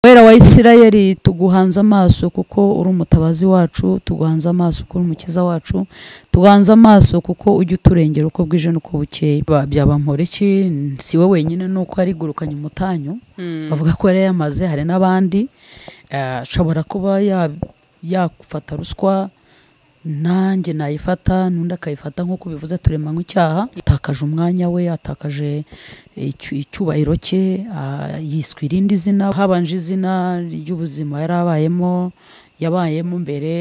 Wera wa Isirayeli, tuguhanze amaso kuko uri umutabazi wacu, tuguhanze amaso kuko uri umukiza wacu, tuguhanze amaso kuko ujya uturengera uko bwije n'uko bukeye. Byaba Bamporiki si we wenyine, nuko yarigurukanye umutanyu, bavuga ko yari yamaze, hari n'abandi ashobora kuba yafata ruswa, nanjye nayifata n'undi akayifata, nk'uko bivuze turemanywe icyaha. Atakaje umwanya we, atakaje icyubahiro cye, yiswe irindi zina, habanje izina ry'ubuzima yari abayemo, yabayemo mbere,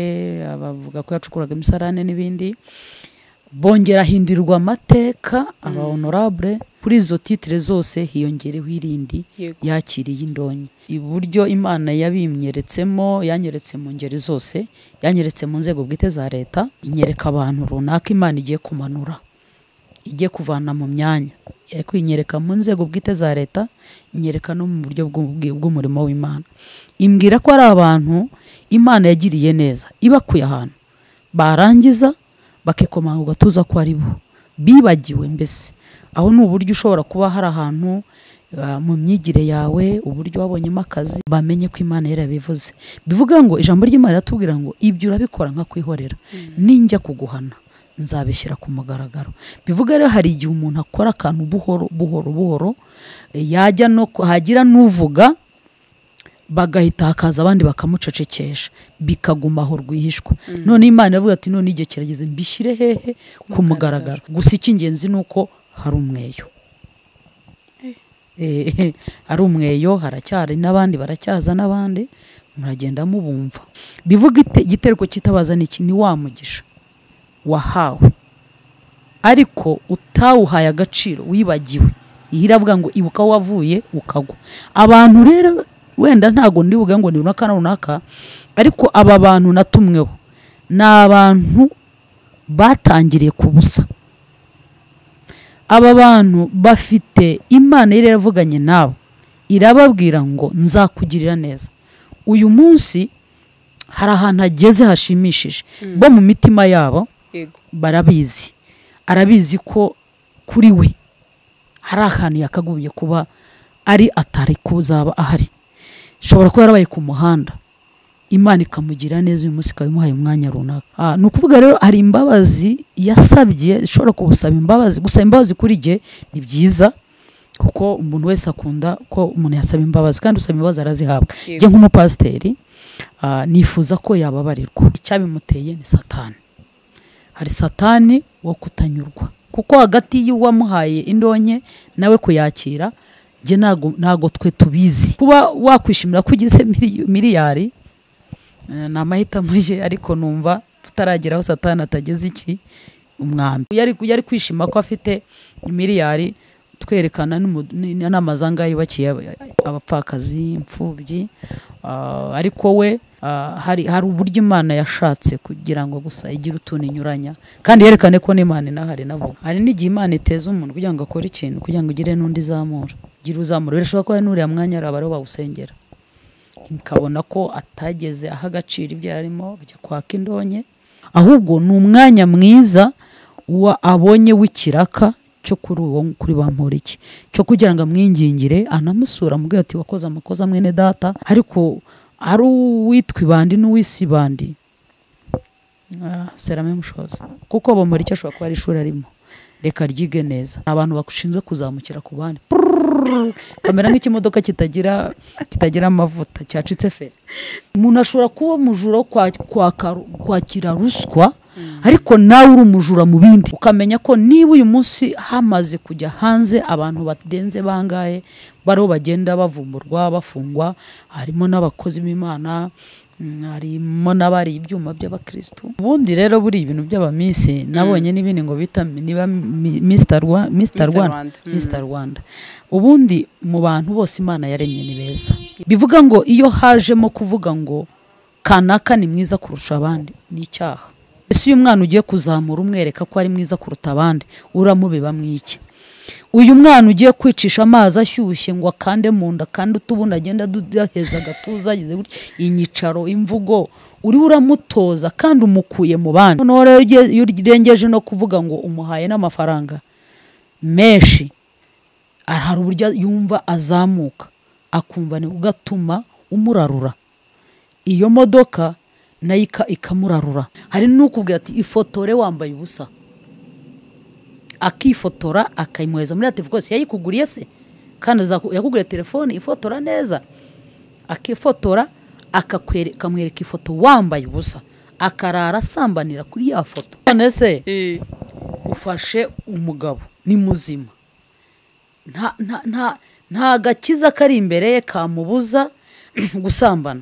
bavuga ko yacukuraga imisarane n'ibindi, bongera ahindurirwa amateka aba honorable. Kuri izo titre zose hiyongereho irindi yakiriye indonke. Iburyo Imana yabimyeretsemo, yanyeretse mu ngeri zose, yanyeretse mu nzego bwite za leta, inyereka abantu runaka Imana igiye kumanura, igiye kuvana mu myanya, inyereka mu nzego bwite za leta, inyereka no mu buryo bw'umurimo w'Imana. Imbwira ko ari abantu Imana yagiriye neza, ibakuye ahantu, barangiza bakikomanga gatuza ko ari bo bibagiwe. Mbese aho ni uburyo ushobora kuba hari ahantu mu myigire yawe, uburyo wabonyemo akazi, bamenye ko Imana yarabivuze. Bivuga ngo ijambo ry'Imana riratubwira ngo ibyo urabikora nka kwihorera, ninjya kuguhana nzabishyira ku mugaragaro. Bivuga rero hari igihe umuntu akora akantu buhoro buhoro buhoro, yajya no hagira n'uvuga bagahita hakaza abandi bakamucecekesha, bikaguma aho rwihishwa. None Imana iravuga ati none igihe kirageze mbishyire hehe? Ku mugaragaro. Gusa icy'ingenzi ni uko hari umweyo, hari umweyo, haracyari n'abandi, baracyaza n'abandi, muragenda mubumva. Bivuga igitereko cyitabaza ni iki? Ni wa mugisha wahawe ariko utawuhaye agaciro, wibagiwe. Iyi iravuga ngo ibuka aho wavuye ukagwa. Abantu rero wenda ntago ndibuga ngo ni runaka na runaka, ariko aba bantu natumweho ni abantu batangiriye ku busa. Aba bantu bafite Imana yari yaravuganye nabo, irababwira ngo nzakugirira neza. Uyu munsi hari ahantu hageze hashimishije, bo mu mitima yabo barabizi, arabizi ko kuri we hari ahantu yakagombye kuba ari atari kuzaba ahari. Shobora kuba yarabaye ku muhanda, Imana ikamugira neza uyu munsi ikaba imuhaye umwanya runaka. Ni ukuvuga rero hari imbabazi yasabye, ishobora kubusaba imbabazi. Gusaba imbabazi kuri jye ni byiza, kuko umuntu wese akunda ko umuntu yasaba imbabazi, kandi usaba imbabazi arazihabwa. Jye nk'umupasiteri nifuza ko yababarirwa. Icyabimuteye ni Satani. Hari Satani wo kutanyurwa, kuko hagati y'uwamuhaye indonke nawe kuyakira, jye ntago twe tubizi. Kuba wakwishimira ko ugize miliyari ni amahitamo ye, ariko numva tutarageraho Satani atageze iki umwambi. Yari kwishima ko afite miliyari, twerekana n'amazanga yubakiye abapfakazi, imfubyi, ariko we hari uburyo Imana yashatse kugira ngo gusa igire utuntu inyuranya, kandi yerekane ko n'Imana inahari navuga. Hari n'igihe Imana iteza umuntu kugira ngo akore ikintu, kugira ngo ugire n'undi zamura, ugire uzamura. Birashoboka ko n'uriya mwanya ari abariho bawusengera, nkabona ko atageze aho agaciro ibyo yarimo ajya kwaka indonke, ahubwo ni umwanya mwiza wa abonye w'ikiraka cyo kuri uwo kuri Bamporiki, cyo kugira ngo amwingingire, anamusura amubwira ati wakoze amakosa mwene data. Ariko ari uwitwa ibandi n'uwisi ibandi, serame mushoza, kuko Bamporiki ashobora kuba ari ishuri arimo, reka ryige neza. Abantu bashinzwe kuzamukira ku bandi, kamera nk'ikimodoka kitagira amavuta cyacitse feri. Umuntu ashobora kuba umujura kwakira ruswa, ariko nawe uri umujura mu bindi. Ukamenya ko niba uyu munsi hamaze kujya hanze abantu badenze bangaye bariho bagenda bavumburwa, bafungwa, harimo n'abakozi b'Imana, harimo n'abari ibyuma by'abakristo. Ubundi rero buri ibintu by'abamisi nabonye n'ibindi ngo bita niba Mr Rwanda. Ubundi mu bantu bose Imana yaremye ni beza. Bivuga ngo iyo hajemo kuvuga ngo kanaka ni mwiza kurusha abandi ni icyaha. Ese uyu mwana ugiye kuzamura umwereka ko ari mwiza kuruta abandi, uramubeba mwiki? Uyu mwana ugiye kwicisha amazi ashyushye ngo akande mu nda kandi utubunda agenda adaheza agatuza ageze gutya, inyicaro, imvugo, uri uramutoza kandi umukuye mu bandi. Noneho rero iyo urengeje no kuvuga ngo umuhaye n'amafaranga menshi, hari uburyo yumva azamuka, akumva ni ugatuma umurarura, iyo modoka nayo ikamurarura. Hari n'ukubwira ati ifotore wambaye ubusa, akifotora akayimuheza muri telefone rwose yayikuguriye se, kandi yakuguriye telefone ifotora neza, akifotora akamwereka ifoto wambaye ubusa, akarara asambanira kuri ya foto. None se ufashe umugabo ni muzima, nta gakiza kari imbere ye kamubuza gusambana,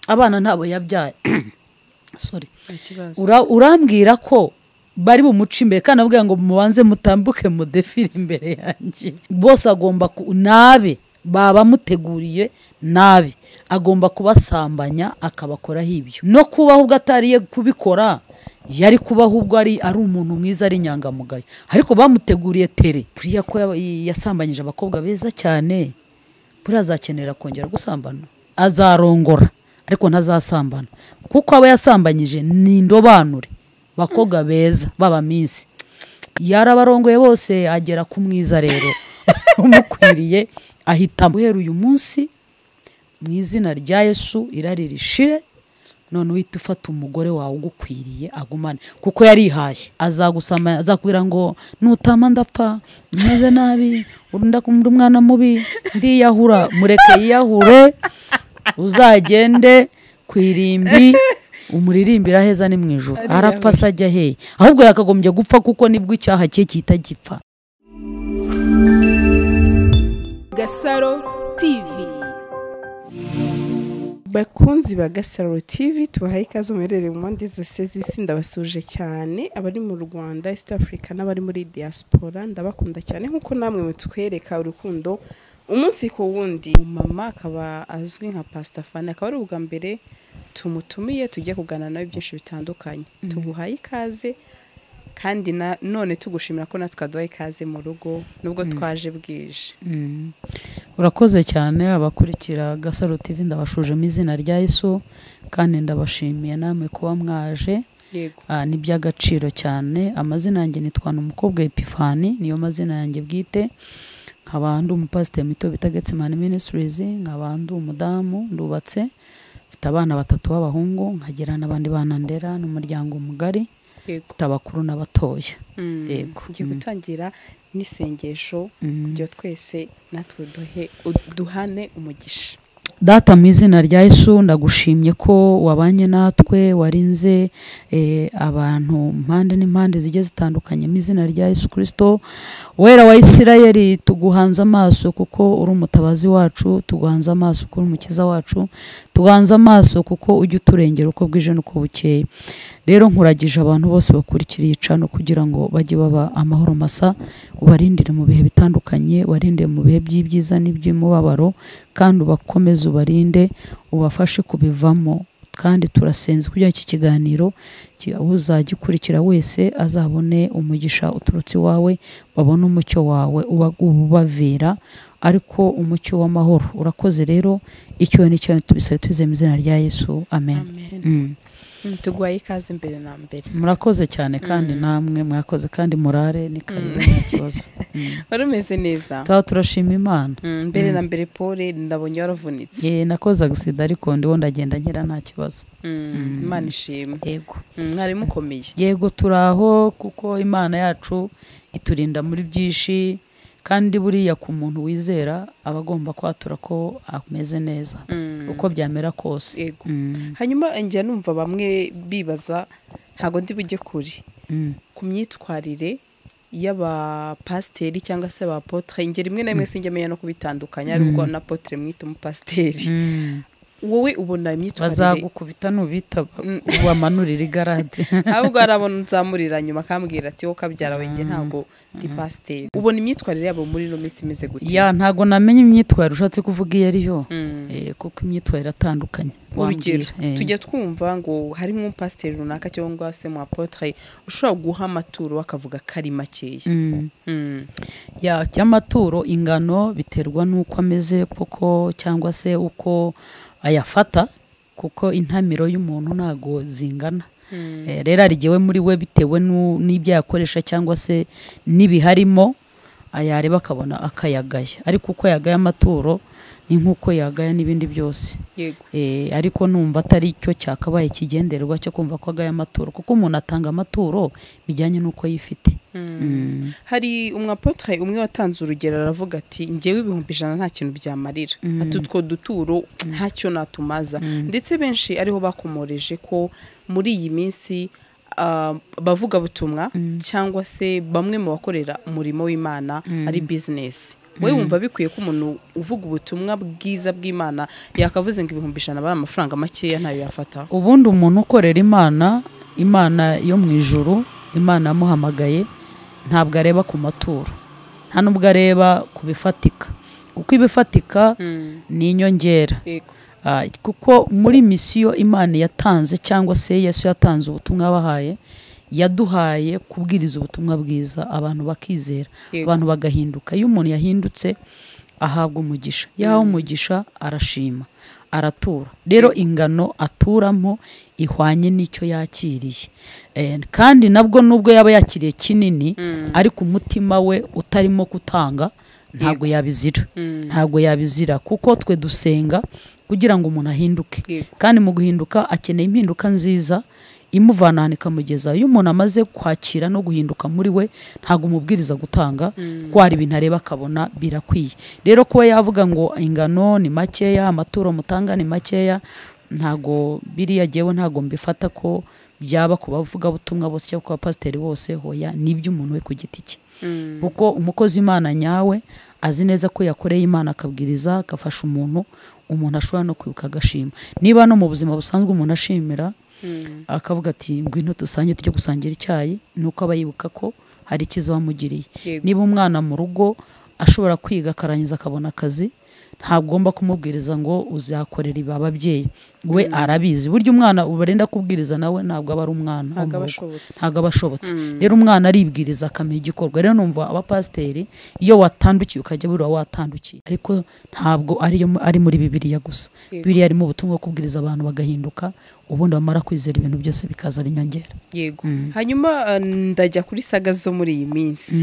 abana ntabo yabyaye. Sorry, urambwira ko bari bumuca imbere kandi avuga ngo mubanze mutambuke mudefire imbere yanjye. Bose agomba nabe baba muteguriye nabi, agomba kubasambanya akabakoraho ibyo. No kubaho ubwo atariye kubikora, yari kubaho ubwo ari umuntu mwiza, ari inyangamugayo, ariko bamuteguriye tere. Buriya ko yasambanyije abakobwa beza cyane, buriya azakenera kongera gusambana, azarongora ariko ntazasambana, kuko aba yasambanyije ni indobanure bakobwa beza baba minsi, yarabarongoye bose agera ku mwiza rero umukwiriye ahitamo. Guhera uyu munsi mu izina rya Yesu irari rishire, none uhita ufata umugore wawe ugukwiriye agumane, kuko yarihaye. Azagusama, azakubwira ngo nutama ndapfa, meze nabi, ndakunda umwana mubi, ndiyahura. Mureke yiyahure, uzagende kwirimbi umuririmbira heza ni mu ijuru. Arapfa se ajya he? Ahubwo yakagombye gupfa, kuko nibwo icyaha cye kita gipfa. Gasaro TV. Bakunzi ba Gasaro TV, tubahaye ikaze muherereye mu mpande zose z'isi, ndabasuje cyane abari mu Rwanda, East Africa n'abari muri diaspora, ndabakunda cyane nkuko namwe mutwereka urukundo umunsi ku wundi. Mama akaba azwi nka Pastor Fanny, akaba ari ubwa mbere tumutumiye tujye kuganira nawe byinshi bitandukanye. Tuguhaye ikaze kandi none tugushimira ko natwe twaduhaye ikaze mu rugo nubwo twaje bwije. Urakoze cyane abakurikira Gasaro TV, ndabashuje mu izina rya Yesu kandi ndabashimiye namwe kuba mwaje. Yego, ni by'agaciro cyane. Amazina yanjye nitwa Umukobwa Epiphanie, niyo mazina yanjye bwite. Nkaba ndi umupasiteri mito bita Getsemani Ministries, nkaba ndi umudamu, ndubatse, mfite abana batatu b'abahungu, nkagira n'abandi bana ndera n'umuryango mugari, mfite abakuru n'abatoya. Yego, ngiye gutangira n'isengesho kugira twese natwe duhane umugisha. Data mu izina rya Yesu ndagushimye ko wabanye natwe, warinze abantu impande n'impande zigiye zitandukanye mu izina rya Yesu Kristo. Wera wa Isirayeli, tuguhanze amaso kuko uri umutabazi wacu, tuguhanze amaso kuko uri umukiza wacu, tuguhanze amaso kuko ujya uturengera uko bwije n'uko bukeye. Rero nkuragije abantu bose bakurikiriye icano kugira ngo bajye baba amahoro masa, ubarindire mu bihe bitandukanye, ubarindire mu bihe by'ibyiza n'iby'umubabaro, kandi ubakomeze, ubarinde, ubafashe kubivamo. Kandi turasenze kugira iki kiganiro uzagikurikira wese azabone umugisha uturutse iwawe, babone umucyo wawe ubavira, ariko umucyo w'amahoro. Urakoze rero, icyo ni cyo tubisabe twizeye mu izina rya Yesu, amen. Amen. Tuguhaye ikaze mbere na mbere. Murakoze cyane kandi namwe mwakoze, kandi murare ni karibu nta kibazo. Wari umeze neza? Turashima Imana. Mbere na mbere Paul, ndabonye waravunitse. Nakoze agisida ariko ndiho ndagenda nkira nta kibazo. Imana ishimwe. Yego. Mwari mukomeye? Yego, turaho kuko Imana yacu iturinda muri byinshi, kandi buriya ku muntu wizera aba agomba kwatura ko ameze neza uko byamera kose. Yego. Hanyuma njya numva bamwe bibaza, ntago ndi bujye kure ku myitwarire y'abapasiteri cyangwa se abapotre, ingeri rimwe na rimwe sinjya menya no kubitandukanya, ariko na apotre mwita umupasiteri. Wowe ubona imyitwarire bazagukubita nubita wamanurira igarade? Ahubwo arabona nzamurira nyuma akambwira ati wowe kabyara wenge ntago ndi pasiteri. Ubona imyitwarire yabo muri no minsi imeze gute? Ya, ntago namenye imyitwarire ushatse kuvuga iyo ariyo, kuko imyitwarire atandukanye. Urugero tujya twumva ngo hari nk'umupasiteri runaka cyangwa se mu apotre ushobora guha amaturo akavuga kari makeya. Ya, cy'amaturo ingano biterwa nuko ameze koko, cyangwa se uko ayafata, kuko intamiro y'umuntu ntago zingana. Rero arigewe muri we bitewe n'ibyo yakoresha cyangwa se n'ibiharimo, ayareba akabona akayagaya, ariko uko yagaya amaturo Ni nk'uko yagaya n'ibindi byose. Yego. Ariko numva atari cyo cyakabaye kigendererwa cyo kumva ko agaya amaturo, kuko umuntu atanga amaturo bijyanye n'uko yifite. Hari umwapotre umwe watanze urugero aravuga ati njyewe 100,000 nta kintu byamarira, ati utwo duturo ntacyo natumaza. Ndetse benshi ariho bakomoreje ko muri iyi minsi bavuga butumwa cyangwa se bamwe mu bakorera umurimo w'Imana ari business. Wowe wumva bikwiye ko umuntu uvuga ubutumwa bwiza bw'Imana yakavuze ngo 100,000 bari amafaranga makeya ntayo yafata? Ubundi umuntu ukorera Imana, Imana yo mu ijuru, Imana yamuhamagaye, ntabwo areba ku maturo, nta nubwo areba ku bifatika, kuko ibifatika ni inyongera. Kuko muri misiyo Imana yatanze cyangwa se Yesu yatanze ubutumwa yabahaye, yaduhaye kubwiriza ubutumwa bwiza abantu bakizera, abantu bagahinduka. Iyo umuntu yahindutse ahabwa umugisha, yahawe umugisha arashima, aratura. Rero ingano aturamo ihwanye n'icyo yakiriye. Kandi nabwo nubwo yaba yakiriye kinini, ariko umutima we utarimo gutanga ntabwo yabizira. Ntabwo yabizira, kuko twe dusenga kugira ngo umuntu ahinduke. Kandi mu guhinduka akeneye impinduka nziza imuvana ahantu ikamugeza. Iyo umuntu amaze kwakira no guhinduka muri we, ntabwo umubwiriza gutanga, ko hari ibintu areba akabona birakwiye. Rero kuba yavuga ngo ingano ni makeya, amaturo mutanga ni makeya, ntago biriya jewe ntago mbifata ko byaba ku bavugabutumwa bose cyangwa ku bapasiteri bose. Hoya, nibyo umuntu we ku giti cye. Kuko umukozi Imana nyawe azi neza ko yakoreye Imana, akabwiriza, akafasha umuntu, umuntu ashobora no kwibuka agashima. Niba no mu buzima busanzwe umuntu ashimira akavuga ati ngwino dusange tujye gusangira icyayi, nuko aba yibuka ko hari icyiza wamugiriye. Niba umwana mu rugo ashobora kwiga akarangiza akabona akazi, ntagomba kumubwiriza ngo uzakorera ibi ababyeyi, we arabizi. Burya umwana ubarenda kubwiriza nawe ntabwo aba ari umwana, ntabwo aba ashobotse. Rero umwana aribwiriza akamenya igikorwa. Rero numva abapasiteri iyo watandukiye ukajya buriya watandukiye, ariko ntabwo ari muri Bibiliya gusa. Bibiliya harimo ubutumwa bwo kubwiriza abantu bagahinduka, ubundi bamara kwizera ibintu byose bikaza ari inyongera. Yego. Hanyuma ndajya kuri saga zo muri iyi minsi,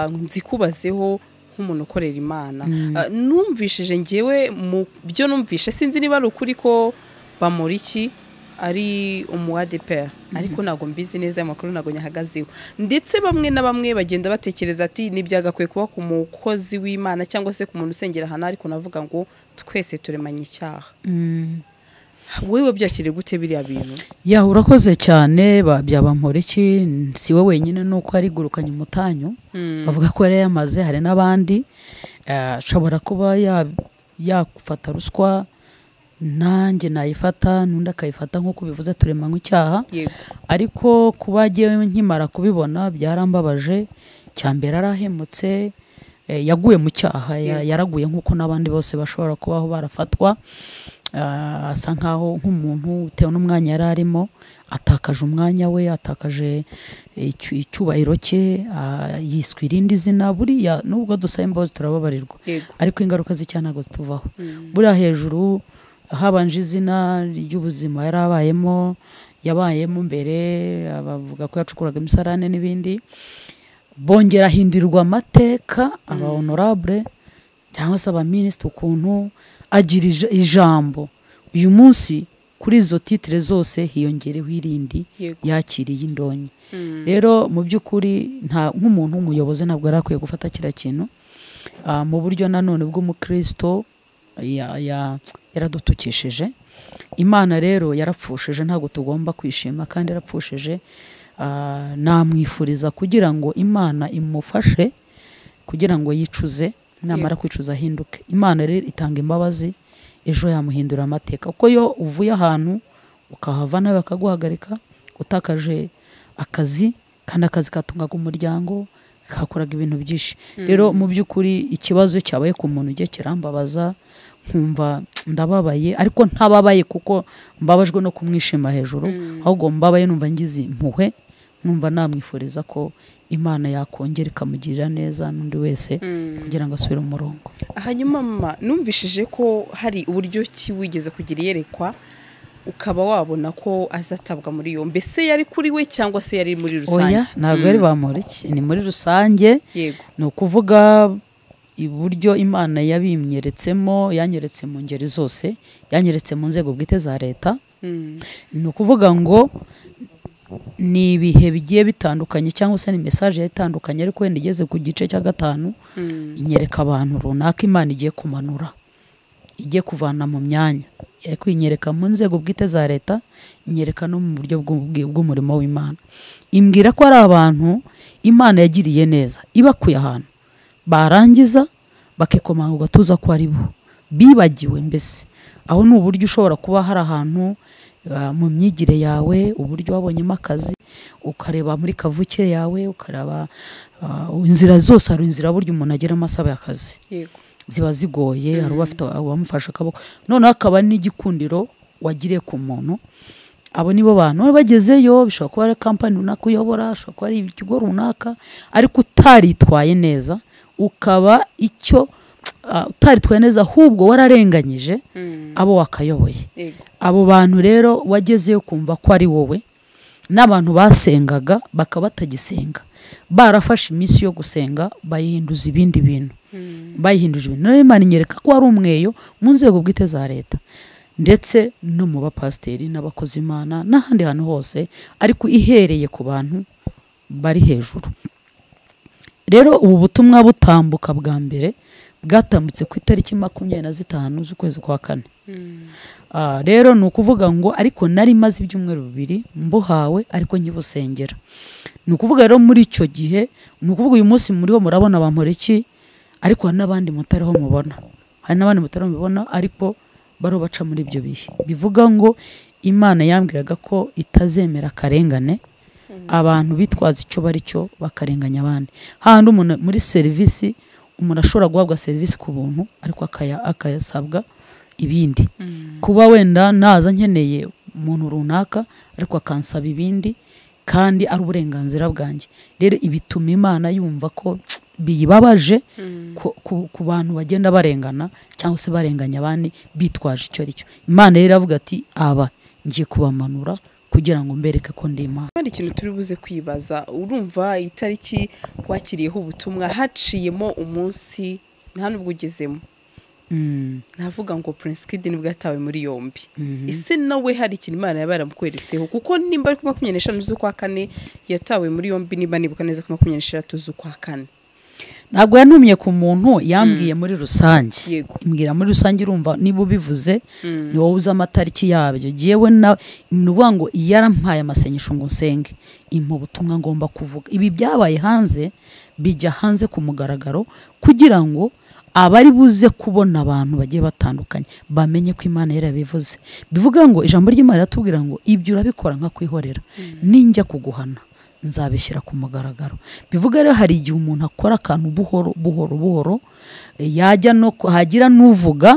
nzikubazeho nk'umuntu ukorera Imana. Numvishije ngewe mu byo numvishe, sinzi niba ari ukuri ko Bamporiki ari umu ADPR, ariko ntabwo mbizi neza amakuru, ntabwo nyahagazeho. Ndetse bamwe na bamwe bagenda batekereza ati nibyagakwiye kuba ku mukozi w'Imana cyangwa se ku muntu usengera hano, ariko navuga ngo twese turemanye icyaha. Wewe byakiriye gute biriya bintu? Ya, urakoze cyane. Bya Bamporiki si we wenyine, nuko arigurukanye umutanyo bavuga ko yari yamaze, hari n'abandi ashobora kuba yakufata ruswa, nanjye nayifata n'undi akayifata, nk'uko bivuze turemanywe icyaha. Ariko kuba agiye nkimara kubibona byarambabaje. Cyambere arahemutse, yaguye mu cyaha, yaraguye nk'uko n'abandi bose bashobora kubaho barafatwa. Asa nkaho nk'umuntu utewe n'umwanya yari arimo, atakaje umwanya we, atakaje icyubahiro cye, yiswe irindi zina. Buriya nubwo dusaba imbabazi turababarirwa, ariko ingaruka z'icyaha ntabwo zituvaho. Buriya hejuru habanje izina ry'ubuzima yarabayemo, yabayemo mbere bavuga ko yacukuraga imisarane n'ibindi, bongera ahindurirwa amateka aba honorable cyangwa se aba minisitiri, ukuntu agira ijambo. Uyu munsi kuri izo titre zose hiyongereho irindi yakiriye indonyi. Rero mu by'ukuri nta nk'umuntu w'umuyobozi ntabwo yari akwiye gufata kiriya kintu. Mu buryo nanone bw'umukristo yaradutukishije. Imana rero yarapfushije, ntabwo tugomba kwishima kandi yarapfushije. Namwifuriza kugira ngo Imana imufashe kugira ngo yicuze, namara kwicuza ahinduke. Imana rero itanga imbabazi, ejo yamuhindura amateka. Kuko yo uvuye ahantu ukahava nawe bakaguhagarika, utakaje akazi, kandi akazi katungaga umuryango, kakoraga ibintu byinshi. Rero mu by'ukuri ikibazo cyabaye ku muntu ugiye kirambabaza, nkumva ndababaye, ariko ntababaye kuko mbabajwe no kumwishima hejuru, ahubwo mbabaye numva ngize impuhwe, numva namwifuriza ko Imana yakongera ikamugirira neza n'undi wese kugira ngo asubire mu murongo. Hanyuma mama, numvishije ko hari uburyo ki wigeze kugira iyerekwa ukaba wabona ko azatabwa muri yombi, mbese yari kuri we cyangwa se yari muri rusange? Oya, ntabwo yari Bamporiki, ni muri rusange. Yego. Ni ukuvuga iburyo Imana yabimyeretsemo, yanyeretse mu ngeri zose, yanyeretse mu nzego bwite za leta. Ni ukuvuga ngo ni ibihe bigiye bitandukanye cyangwa se ni message itandukanye, ariko wenda igeze ku gice cya 5 inyereka abantu runaka Imana igiye kumanura, igiye kuvana mu myanya. Ariko inyereka mu nzego bwite za leta, inyereka no mu buryo bw'umurimo w'Imana. Imbwira ko ari abantu Imana yagiriye neza, ibakuye ahantu barangiza bakikomanga gatuza ko ari bo bibagiwe. Mbese aho ni uburyo ushobora kuba hari ahantu mu myigire yawe, uburyo wabonyemo akazi, ukareba muri kavukire yawe, ukareba inzira zose. Hari inzira buryo umuntu ageramo asaba akazi, yego, ziba zigoye. Hari ubafite abamufasha akaboko, noneho akaba n'igikundiro wagiriye ku muntu. Abo nibo bantu bagezeyo, bishobora kuba ari kampani runaka uyobora, bishobora kuba ari ikigo runaka, ariko utaritwaye neza, ukaba icyo utaritwaye neza ahubwo wararenganyije abo wakayoboye. Abo bantu rero wagezeyo kumva ko ari wowe, n'abantu basengaga bakaba batagisenga, barafashe iminsi yo gusenga bayihinduza ibindi bintu, bayihinduje ibintu. None Imana inyereka ko ari umweyo mu nzego bwite za leta, ndetse no mu bapasiteri n'abakozi Imana n'ahandi hantu hose, ariko ihereye ku bantu bari hejuru. Rero ubu butumwa butambuka bwa mbere bwatambutse ku itariki 25 z'ukwezi kwa 4. Rero ni ukuvuga ngo ariko nari maze ibyumweru 2 mbuhawe, ariko nkibusengera. Ni ukuvuga rero muri icyo gihe, ni ukuvuga uyu munsi muriho murabona Bamporiki, ariko hari n'abandi mutariho mubona, hari n'abandi mutariho mubona, ariko baro baca muri ibyo bihe. Bivuga ngo Imana yambwiraga ko itazemera akarengane, abantu bitwaza icyo bari cyo bakarenganya abandi. Handi umuntu muri service, umuntu ashobora guhabwa service ku buntu, ariko akayasabwa ibindi. Kuba wenda naza nkeneye umuntu runaka, ariko akansaba ibindi kandi ari uburenganzira bwanjye. Rero ibituma Imana yumva ko biyibabaje ku bantu bagenda barengana cyangwa se barenganya abandi bitwaje icyo ari cyo. Imana rero iravuga ati aba ngiye kubamanura kugira ngo mbereke ko ndi Imana. Kandi ikintu turi buze kwibaza, urumva itariki wakiriyeho ubutumwa haciyemo umunsi nta nubwo ugezemo. Navuga ngo Prince Kid nibwo yatawe muri yombi. Ese nawe hari ikintu Imana yaba yaramukweretseho? Kuko nimba ari ku 25 z'ukwa 4 yatawe muri yombi, nimba nibuka neza ku 26 z'ukwa 4. Ntabwo yantumye ku muntu, yambwiye muri rusange. Imbwira muri rusange, urumva niba ubivuze ni wowe uzi amatariki yabyo. Jewe na nuvuga ngo yarampaye amasengesho ngo nsenge, impa ubutumwa ngomba kuvuga. Ibi byabaye hanze, bijya hanze ku mugaragaro kugira ngo abari buze kubona abantu bagiye batandukanye bamenye ko Imana yarabivuze. Bivuga ngo ijambo ry'Imana riratubwira ngo ibyo urabikora nka kwihorera, ninjya kuguhana nzabishyira ku mugaragaro. Bivuga rero hari igihe umuntu akora akantu buhoro buhoro buhoro, yajya no hagira n'uvuga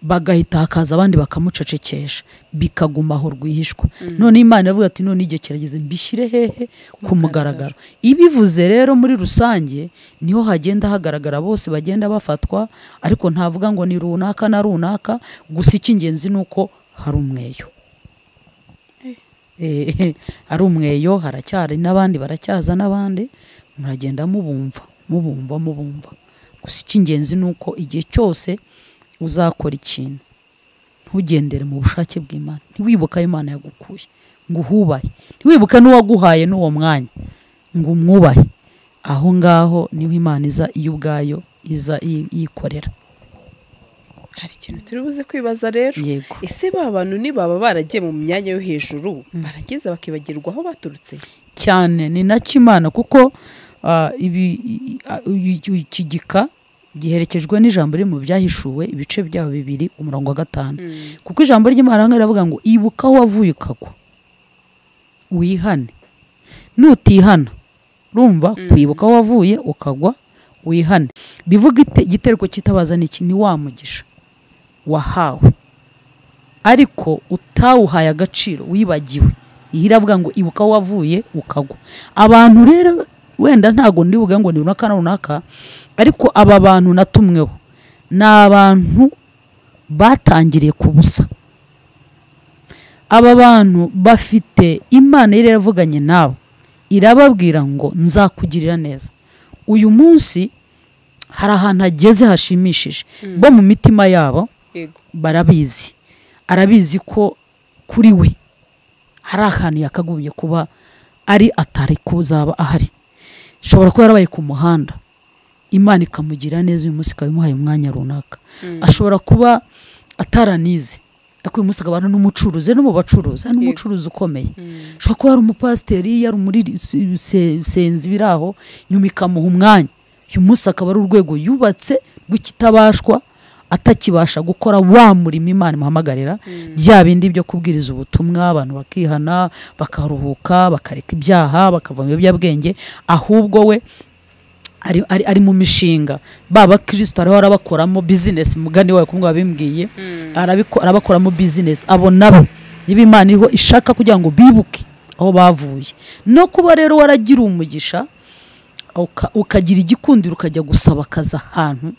bagahita hakaza abandi bakamucecekesha, bikaguma aho rwihishwa. None Imana iravuga ati none igihe kirageze mbishyire hehe? Ku mugaragaro. Ibivuze rero muri rusange niho hagenda hagaragara bose bagenda bafatwa, ariko ntavuga ngo ni runaka na runaka, gusa icy'ingenzi nuko hari umweyo. Hari umweyo, haracyari n'abandi baracyaza n'abandi, muragenda mubumva mubumva mubumva. Gusa icy'ingenzi nuko igihe cyose uzakora ikintu ntugendere mu bushake bw'Imana, ntiwibuka Imana yagukuye ngo uhubahe, ntiwibuke n'uwaguhaye n'uwo mwanya ngo umwubahe, aho ngaho niho Imana iza iyo ubwayo iza yikorera. Hari ikintu turi buze kwibaza rero, ese ba bantu nibaba baragiye mu myanya yo hejuru barageza bakibagirwa aho baturutse? Cyane ni nacyo Imana, kuko iki gika giherekejwe n'ijambo riri mu byahishuwe ibice byaho 2 umurongo wa 5. Kuko ijambo ry'Imana riravuga ngo ibuka aho wavuye ukagwa wihane, nutihana urumva kwibuka aho wavuye ukagwa wihane. Bivuga igitereko kitabaza niki? Ni wa mugisha wahawe ariko utawuhaye agaciro, wibagiwe. Iyi iravuga ngo ibuka aho wavuye ukagwa. Abantu rero wenda ntago ndibuga ngo ni runaka na runaka, ariko aba bantu natumweho ni abantu batangiriye ku busa. Aba bantu bafite Imana yari yaravuganye nabo, irababwira ngo nzakugirira neza. Uyu munsi Hari ahantu ageze hashimishije, bo mu mitima yabo barabizi, arabizi ko kuri we hari ahantu yakagombye kuba ari atari kuzaba ahari. Ashobora kuba yarabaye ku muhanda, Imana ikamugira neza uyu munsi ikaba imuhaye umwanya runaka. Ashobora kuba ataranize, ariko uyu munsi akaba ari n'umucuruzi, no mu bacuruzi, ari n'umucuruzi ukomeye. Ashobora kuba yari umupasiteri, yari muri senzi biraho, nyuma ikamuha umwanya. Uyu munsi akaba ari urwego yubatse rw'ikitabashwa, atakibasha gukora wa murimo Imana imuhamagarira, bya bindi byo kubwiriza ubutumwa, abantu bakihana, bakaruhuka, bakareka ibyaha, bakava mu biyobyabwenge, ahubwo we ari mu mishinga. Baba Kristo ariho arabakoramo business, mugani wawe kumwe wabimbwiye, arabakoramo business. Abo nabo niba Imana iriho ishaka kugira ngo bibuke aho bavuye. No kuba rero waragira umugisha ukagira igikundiro, ukajya gusaba akazi ahantu,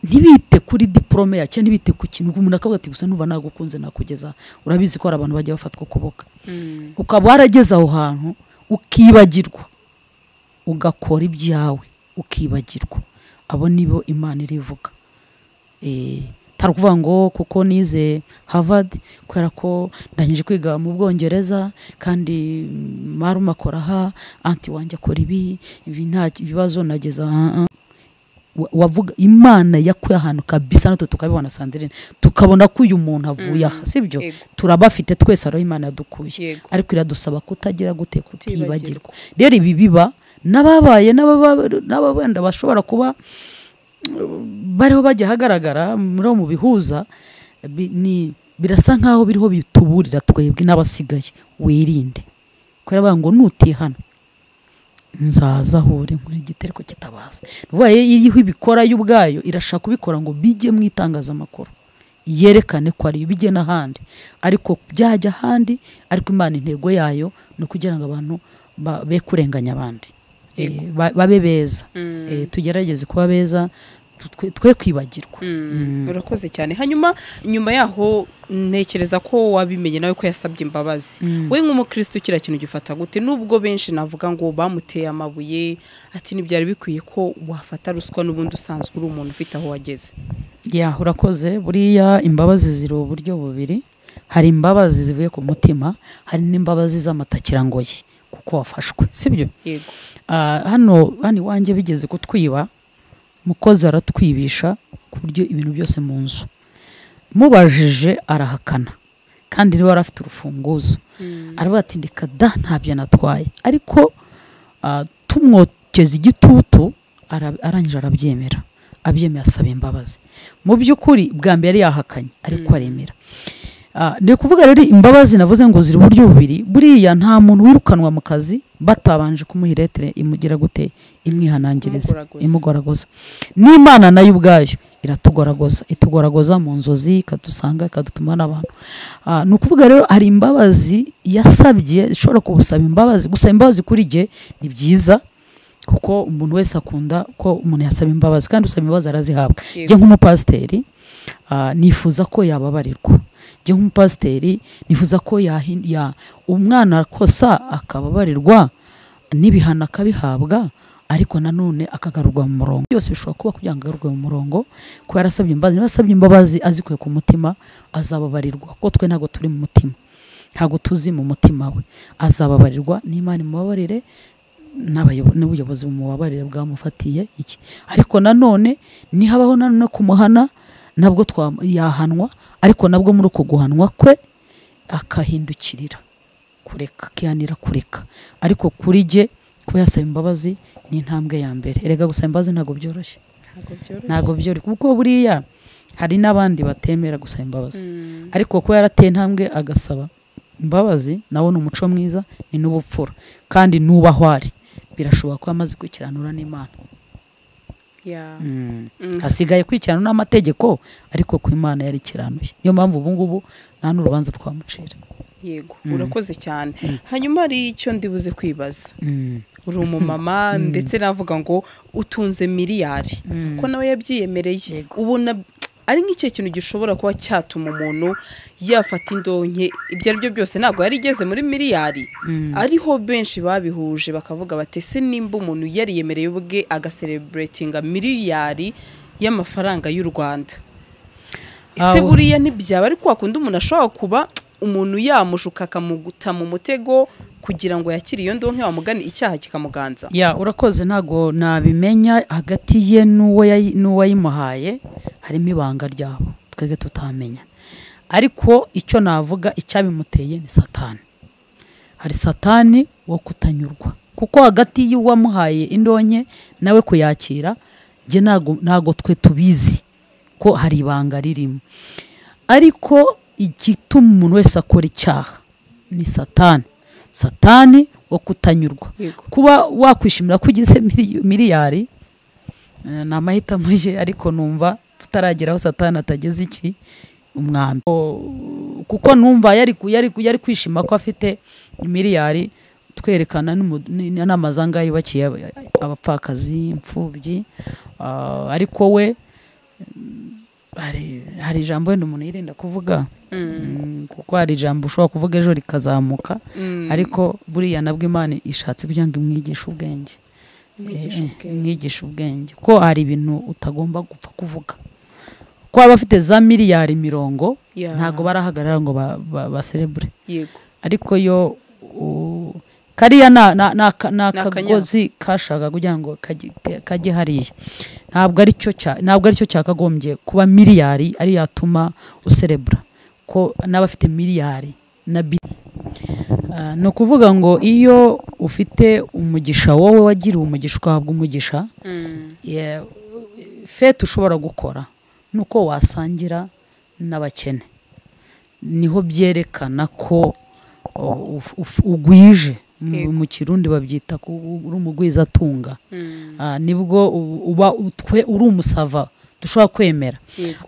ntibite kuri diplome ya cyangwa ntibite ku kintu, umuntu akavuga ati gusa nuva nagukunze nakugeza. Urabizi ko hari abantu bajya bafatwa ukuboko, ukaba warageze aho hantu ukibagirwa, ugakora ibyawe ukibagirwa. Abo nibo Imana irivuga. Tari kuvuga ngo kuko nize Harvard, kubera ko ndangije kwiga mu Bwongereza, kandi marume akora aha, anti wanjye akora ibi, ibi nta bibazo nageza. Wavuga Imana yakuye ahantu kabisa, natwe tukabibona Sandrine, tukabona ko uyu muntu avuye aha, sibyo? Turabafite twese aho Imana yadukuye, ariko iradusaba kutagira gute, kutibagirwa. Rero ibi biba n'ababaye n'ababenda bashobora kuba bariho bajya hagaragara muri mu bihuza, ni birasa nkaho biriho bituburira twebwe n'abasigaye. Wirinde, kubera ngo nutihana nzaza aho uri nkuri igitereko kitabaza. Nuvuga iriho ibikora y'ubwayo, irashaka kubikora ngo bijye mu itangazamakuru, yerekane ko ari bijye n'ahandi, ariko byajya ahandi. Ariko Imana intego yayo ni ukugira ngo abantu be kurenganya abandi, babe beza. Tugerageze kuba beza, twe kwibagirwa. Urakoze cyane. Hanyuma nyuma yaho ntekereza ko wabimenye nawe ko yasabye imbabazi. We nk'umukristo kira kintu gifata gute, nubwo benshi navuga ngo bamuteye amabuye ati ntibyari bikwiye ko wafata ruswa n'ubundi usanzwe uri umuntu ufite aho wageze? Ya, urakoze. Buriya imbabazi ziri uburyo bubiri, hari imbabazi zivuye ku mutima, hari n'imbabazi z'amatakirangoyi kuko wafashwe, sibyo? Yego. Hano iwanjye bigeze kutwiba, mukozi aratwibisha ku buryo ibintu byose mu nzu. Mubajije arahakana, kandi niwe afite urufunguzo. Aravuga ati ndeka da ntabyo natwaye, ariko tumwokeza igitutu arangije arabyemera, abyemeye asaba imbabazi. Mu by'ukuri bwa mbere yahakanye, ariko aremera. Ndi kuvuga rero imbabazi navuze ngo ziri uburyo bubiri. Buriya nta muntu wirukanwa mu kazi batabanje kumuha iretere imugira gute, imwihanangiriza, imugoragoza. N'Imana nayo ubwayo iratugoragoza, itugoragoza mu nzozi, ikadusanga, ikadutuma n'abantu. Ni ukuvuga rero hari imbabazi yasabye, ishobora kubusaba imbabazi. Gusaba imbabazi kuri jye ni byiza, kuko umuntu wese akunda ko umuntu yasaba imbabazi, kandi usaba imbabazi arazihabwa. Jye nk'umupasiteri nifuza ko yababarirwa. Jye nk'umupasiteri nifuza ko umwana akosa akababarirwa, n'ibihano akabihabwa, ariko nanone akagarurwa mu murongo. Byose bishobora kuba kugira ngo agarurwe mu murongo, ko yarasabye imbabazi. Niba asabye imbabazi azikuye ku mutima, azababarirwa, kuko twe ntabwo turi mu mutima, ntabwo tuzi mu mutima we. Azababarirwa, n'Imana imubabarire, n'ubuyobozi bumubabarire bwamufatiye iki. Ariko nanone nihabaho nanone kumuhana, nabwo yahanwa, ariko nabwo muri uko guhanwa kwe akahindukirira kureka, akihanira kureka. Ariko kuri jye kuba yasaba imbabazi ni intambwe ya mbere. Erega gusaba imbabazi ntabwo byoroshye, ntabwo byoroshye, kuko buriya hari n'abandi batemera gusaba imbabazi. Ariko kuba yarateye intambwe agasaba imbabazi, nawo ni umuco mwiza, ni n'ubupfura, kandi nubahwari birashoboka ko amaze kwikiranura n'Imana. Hasigaye kwikiranura n'amategeko, ariko ku Imana yari ikiranuye. Niyo mpamvu ubu ngubu nta n'urubanza twamucira. Yego, urakoze cyane. Hanyuma hari icyo ndibuze kwibaza. Uri umumama ndetse navuga ngo utunze miliyari, ko nawe yabyiyemereye. Ubona Ari nk'icyo kintu gishobora kuba cyatuma umuntu yafata indonke, ibyo ari byo byose ntabwo yari igeze muri miliyari. Ariho benshi babihuje bakavuga bati se nimba umuntu yariyemereye ubwe agasereburetinga miliyari y'amafaranga y'u Rwanda, ese buriya ntibyaba ari kwa kundi umuntu ashobora kuba umuntu yamushuka akamuguta mu mutego kugira ngo yakire iyo ndonke, wamugani icyaha kikamuganza? Ya, urakoze. Ntago nabimenya hagati ye n'uwayimuhaye, harimo ibanga ryabo twebwe tutamenya. Ariko icyo navuga icyabimuteye ni Satani. Hari Satani wo kutanyurwa, kuko hagati y'uwamuhaye indonke nawe kuyakira, njye ntago twe tubizi ko hari ibanga ririmo. Ariko igituma umuntu wese akora icyaha ni Satani. Satani wo kutanyurwa. Kuba wakwishimira ko ugize miliyari ni amahitamo ye, ariko numva tutarageraho Satani atageze iki umwami, kuko numva yari kwishima ko afite miliyari, twerekana n'amazanga yubakiye abapfakazi, imfubyi. Ariko we hari ijambo wenda umuntu yirinda kuvuga, kuko hari ijambo ushobora kuvuga ejo rikazamuka. Ariko buriya nabwo Imana ishatse kugira ngo imwigishe ubwenge, imwigishe ubwenge, ko hari ibintu utagomba gupfa kuvuga. Ko abafite za miliyari mirongo ntago barahagarara ngo baserebure. Ariko yo kariya na kagozi kashaka kugira ngo kajye hariya, ntabwo aricyo cyakagombye kuba miliyari ari yatuma userebura, ko n'abafite miliyari na no kuvuga ngo iyo ufite umugisha, wowe wagiriwe umugisha ukahabwa umugisha, fete ushobora gukora nuko wasangira n'abakene, niho byerekana ko ugwije. Mu Kirundi babyita ko uri umugwizatunga, nibwo uba uri umusava dushobora kwemera.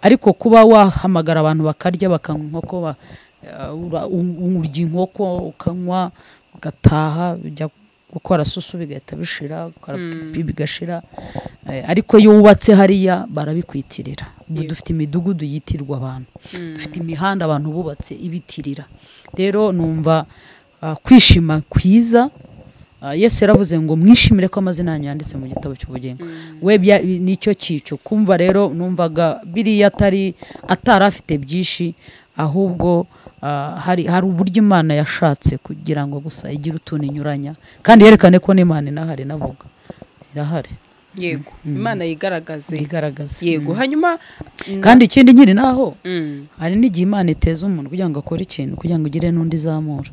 Ariko kuba wahamagara abantu bakarya bakanywa inkoko, urya inkoko ukanywa ugataha ujya gukora susu bigahita bishira, gukora pipi bigashira. Ariko iyo wubatse hariya barabikwitirira. Dufite imidugudu yitirwa abantu, dufite imihanda abantu bubatse ibitirira. Rero numva kwishima kwiza, Yesu yaravuze ngo mwishimire ko amazina yanyu yanditse mu gitabo cy'ubugingo. We nicyo cyico kumva. Rero numvaga biriya atari afite byinshi, ahubwo hari uburyo Imana yashatse kugira ngo gusa igire utuntu inyuranya, kandi yerekane ko n'Imana inahari, navuga irahari. Yego, Imana yigaragaze. Yego. Hanyuma kandi ikindi nkiri naho, hari n'igihe Imana iteza umuntu kugira ngo akore ikintu kugira ngo ugire n'undi zamura,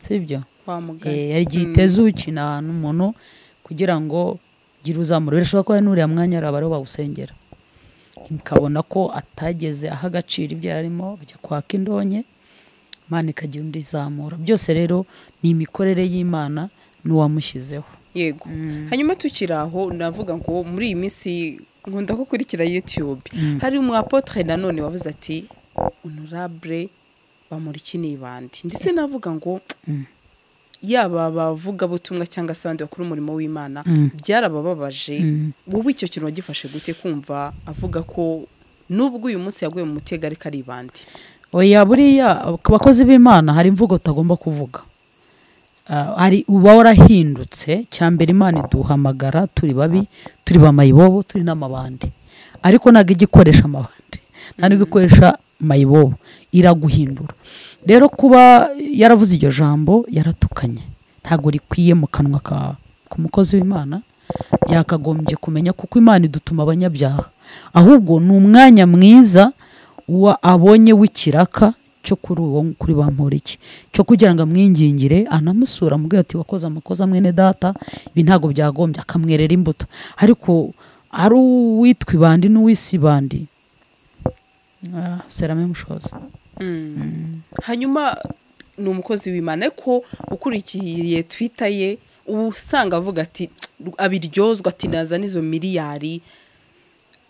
sibyo? Hari igihe iteza ukina ahantu umuntu kugira ngo ugire uzamura. Birashoboka ko n'uriya mwanya ari abariho bawusengera, nkabona ko atageze aho agaciro ibyo yarimo, ajya kwaka indonke, Imana ikagira undi izamura. Byose rero ni imikorere y'Imana n'uwamushyizeho. Yego. Hanyuma tukiri aho, navuga ngo muri iyi minsi nkunda gukurikira YouTube, hari umu apotre nanone wavuze ati honorable Bamporiki ni ibandi, ndetse navuga ngo yaba bavuga butumwa cyangwa se abandi bakora umurimo w'Imana byarabababaje. Wowe icyo kintu wagifashe gute kumva avuga ko nubwo uyu munsi yaguye mu mutego ariko ari ibandi? Oya, buriya ku bakozi b'Imana hari imvugo utagomba kuvuga. Hari uba warahindutse. Cyambere Imana iduhamagara turi babi, turi ba mayibobo, turi n'amabandi, ariko ntabwo igikoresha amabandi, ntabwo ikoresha mayibobo, iraguhindura. Rero kuba yaravuze iryo jambo yaratukanye, ntabwo rikwiye mu kanwa ku mukozi w'Imana. Byakagombye kumenya kuko Imana idutuma abanyabyaha, ahubwo ni umwanya mwiza wa abonye w'ikiraka cyo kuri uwo kuri Bamporiki, cyo kugira ngo amwingingire anamusura amubwira ati wakoze amakosa mwene data, ibi ntago byagombye, akamwerera imbuto. Ariko ari uwitwa ibandi n'uwisi ibandi, serame mushoza. Hanyuma ni umukozi w'Imana ko ukurikiye Twitter ye usanga avuga ati abiryozwa ati naza nizo miliyari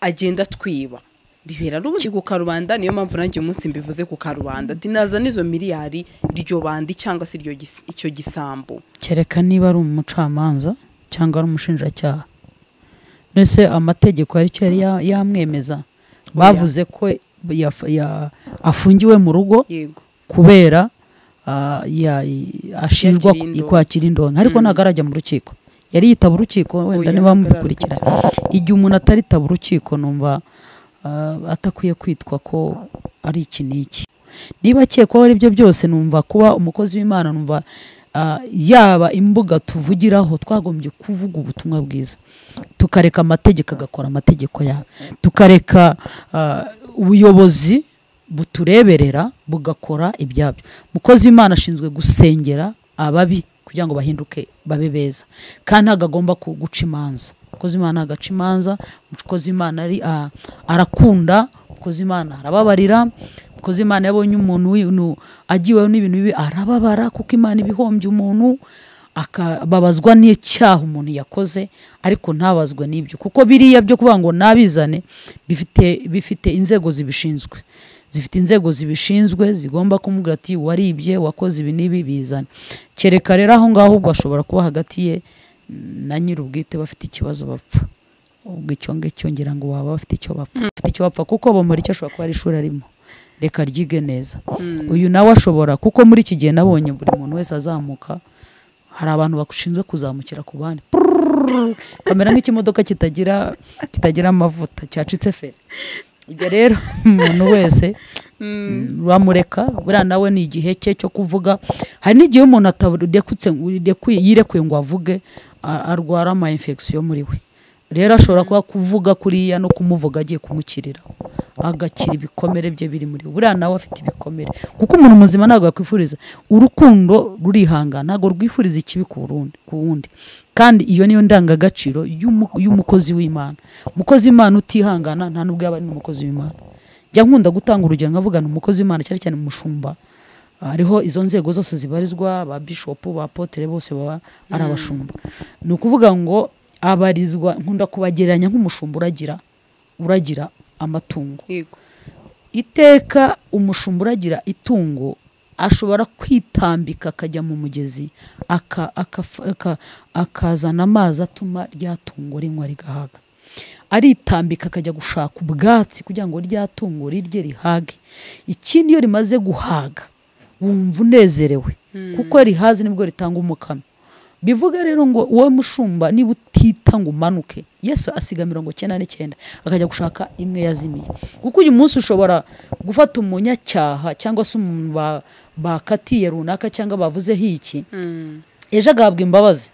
agenda twiba bibera n'ubundi ku karubanda. Niyo mpamvu nanjye umunsi mbivuze ku karubanda ati naza nizo miliyari iryo bandi cyangwa se iryo icyo gisambo. Kereka niba ari umucamanza cyangwa ari umushinjacyaha, Nese amategeko aricyo yari yamwemeza, bavuze ko afungiwe mu rugo kubera ashinjwa kwakira indonke, ariko ntabwo arajya mu rukiko. Yari yitaba urukiko wenda niba mubikurikira. Igihe umuntu ataritaba urukiko numva atakwiye kwitwa ko ari iki n'iki. Niba akekwaho ari byo byose, numva kuba umukozi w'Imana, numva yaba imbuga tuvugiraho twagombye kuvuga ubutumwa bwiza, tukareka amategeko agakora amategeko yayo, tukareka ubuyobozi butureberera bugakora ibyabyo. Umukozi w'Imana ashinzwe gusengera ababi kugira ngo bahinduke babe beza, kandi ntabwo agomba guca imanza. Umukozi w'Imana agaca imanza, umukozi w'Imana arakunda, umukozi w'Imana arababarira. Umukozi w'Imana yabonye umuntu agiweho n'ibintu bibi arababara, kuko Imana ibihombye umuntu, akababazwa n'icyaha umuntu yakoze, ariko ntabazwe n'ibyo, kuko biriya byo kuvuga ngo nabizane bifite inzego zibishinzwe, zifite inzego zibishinzwe zigomba kumubwira ati waribye, wakoze ibi n'ibi, bizane. Kereka rero aho ngaho ubwo ashobora kuba hagati ye na nyir'ubwite bafite ikibazo bapfa, ubwo icyo ngicyo ngira ngo baba bafite icyo bapfa, bafite icyo bapfa, kuko Bamporiki ashobora kuba ari ishuri arimo, reka ryige neza. Uyu nawe ashobora, kuko muri iki gihe nabonye buri muntu wese azamuka, hari abantu bashinzwe kuzamukira ku bandi, kamera nk'ikimodoka kitagira amavuta cyacitse feri. Ibyo rero umuntu wese bamureka, buriya nawe ni igihe cye cyo kuvuga. Hari n'igihe umuntu yirekuye ngo avuge, arwara ama infection muri we. Rero ashobora kuba kuvuga kuriya no kumuvuga agiye kumukirira, agakira ibikomere bye biri muri we. Buriya nawe afite ibikomere, kuko umuntu muzima ntabwo yakwifuriza urukundo, rurihangana, ntabwo rwifuriza ikibi ku wundi. Kandi iyo niyo ndangagaciro y'umukozi w'Imana. Umukozi w'Imana utihangana nta nubwo yaba ari umukozi w'Imana. Njya nkunda gutanga urugero nkavuga umukozi w'Imana cyane cyane umushumba, hariho izo nzego zose zibarizwa, ba bishop, ba apotre, bose baba ari abashumba. Ni ukuvuga ngo abarizwa, nkunda kubagereranya nk'umushumba uragira amatungo. Iteka umushumba uragira itungo ashobora kwitambika akajya mu mugezi, akazana amazi atuma rya tungo rinywa rigahaga. Aritambika akajya gushaka ubwatsi kugira ngo rya tungo rirye rihage. Ikindi iyo rimaze guhaga wumva unezerewe, kuko rihaze nibwo ritanga umukamo. Bivuga rero ngo wowe mushumba niba utita ngo umanuke, Yesu asiga 99 akajya gushaka imwe yazimiye. Kuko uyu munsi ushobora gufata umunyacyaha cyangwa se umuntu bakatiye runaka cyangwa bavuzeho iki, ejo agahabwa imbabazi.